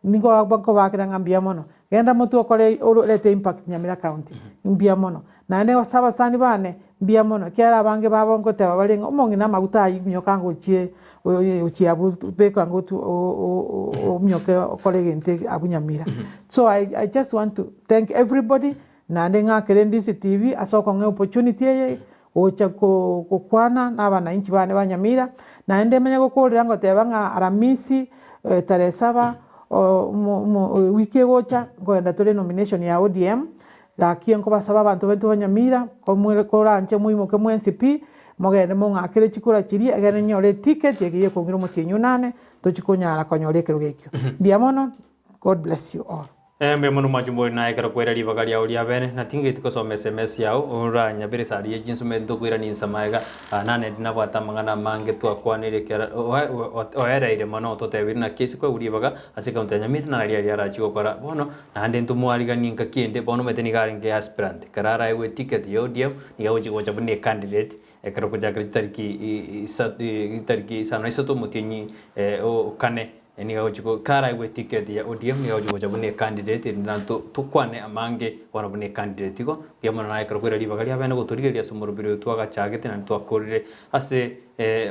nigo nkobaakera ng'a mbuya mono, genda motwe okore orete impact Nyamira county, mbuya mono. Naende ase abasani bane, mbuya mono, ekiagera abange babo ngoteba bare ng'a omong'ina amaguta ayio minyoka ngochie gochia abwo beka ngotu ominyoke okore egento eke abwo Nyamira. So I I just want to thank everybody, naende ng'akere Ndisi TV ase okong'a opportunity eye, gocha ko gokwana na abanainchi bane ba Nyamira, naende manye gokorera ngoteba ng'a Aramisi tarehe saba omo omo ewiki egocha, nkogenda tore nomination ya ODM. Gaki nkobasaba abanto baito ba Nyamira, komwere koranche moimoke mwensi pi, mogende mong'akere chikura chiria, egere nyore eticket eke gekong'ira omotienyi onane, tochi konyara konyora ekerogo ekio. Mbuya mono, God bless you all. Mbuya mono mwanche mbori naye ekero kwaira ribaga riao ria bene, na tingeti gosoma sms yao, oranyabere esari ye chinsemo eye ntokoirania inse magega, nane ndinabwate amang'ana amange twakwanire ekero oereire mono ototebirie naki ase kwaigwa ribaga ase ekaunti ya Nyamira nari aria arachie gokora bono. Naende ntomwariganie engaki ende, bono omanyete nigo arenge aspirant, ekero araegwe eticket ya ODM, nigo agochia gocha buna ecandidate, ekero okochakera chitariki isato chitariki isano na isato omotienyi o kane, nigo agochia go karaegwe eticket ya ODM nigo agochia gocha buna ecandidate erinde naende to tokwane amange bono buna ecandidate igo, mbuya mono naye ekero kwaira ribaga ria bene gotorigereria ase omoroberi oyo twagachagete naende twakorire ase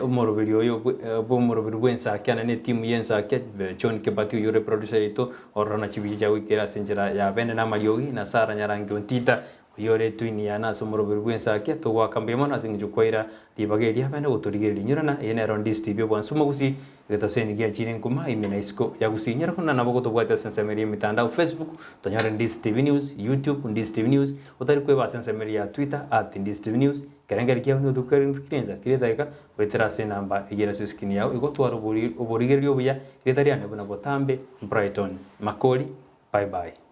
Omoroberi oyo bw'omoroberi bw'ensakia na netimu y'ensakia, John Kibati oyio ore producer yaito, ororo na chibicha chia goikera ase enchera ya bene na amariogi, na Sarah Nyarangi Ontita oyio ore twin yane ase omoroberi bw'ensakia, togoaka mbuya mono ase eng'encho kwaira ribaga eria bene gotorigereria. Inyorana, eye nero Ndisi TV obwansu omogusii, egetaseni giachire nkuma ime na isiko ya Gusii. Inyora buna nabo gotobwate ase ensemo eria y'emitandao, Facebook, tonyore Ndisi TV News, YouTube, Ndisi TV News, otari kweba ase ensemo eria ya Twitter, at Ndisi TV News, Ekerengerio kiao nigo tokerentire kera edageka goetera ase enamba eyio ere ase escreen yao igo tware oborigereria obuya erieta riane buna botambe Brighton Makori bye bye.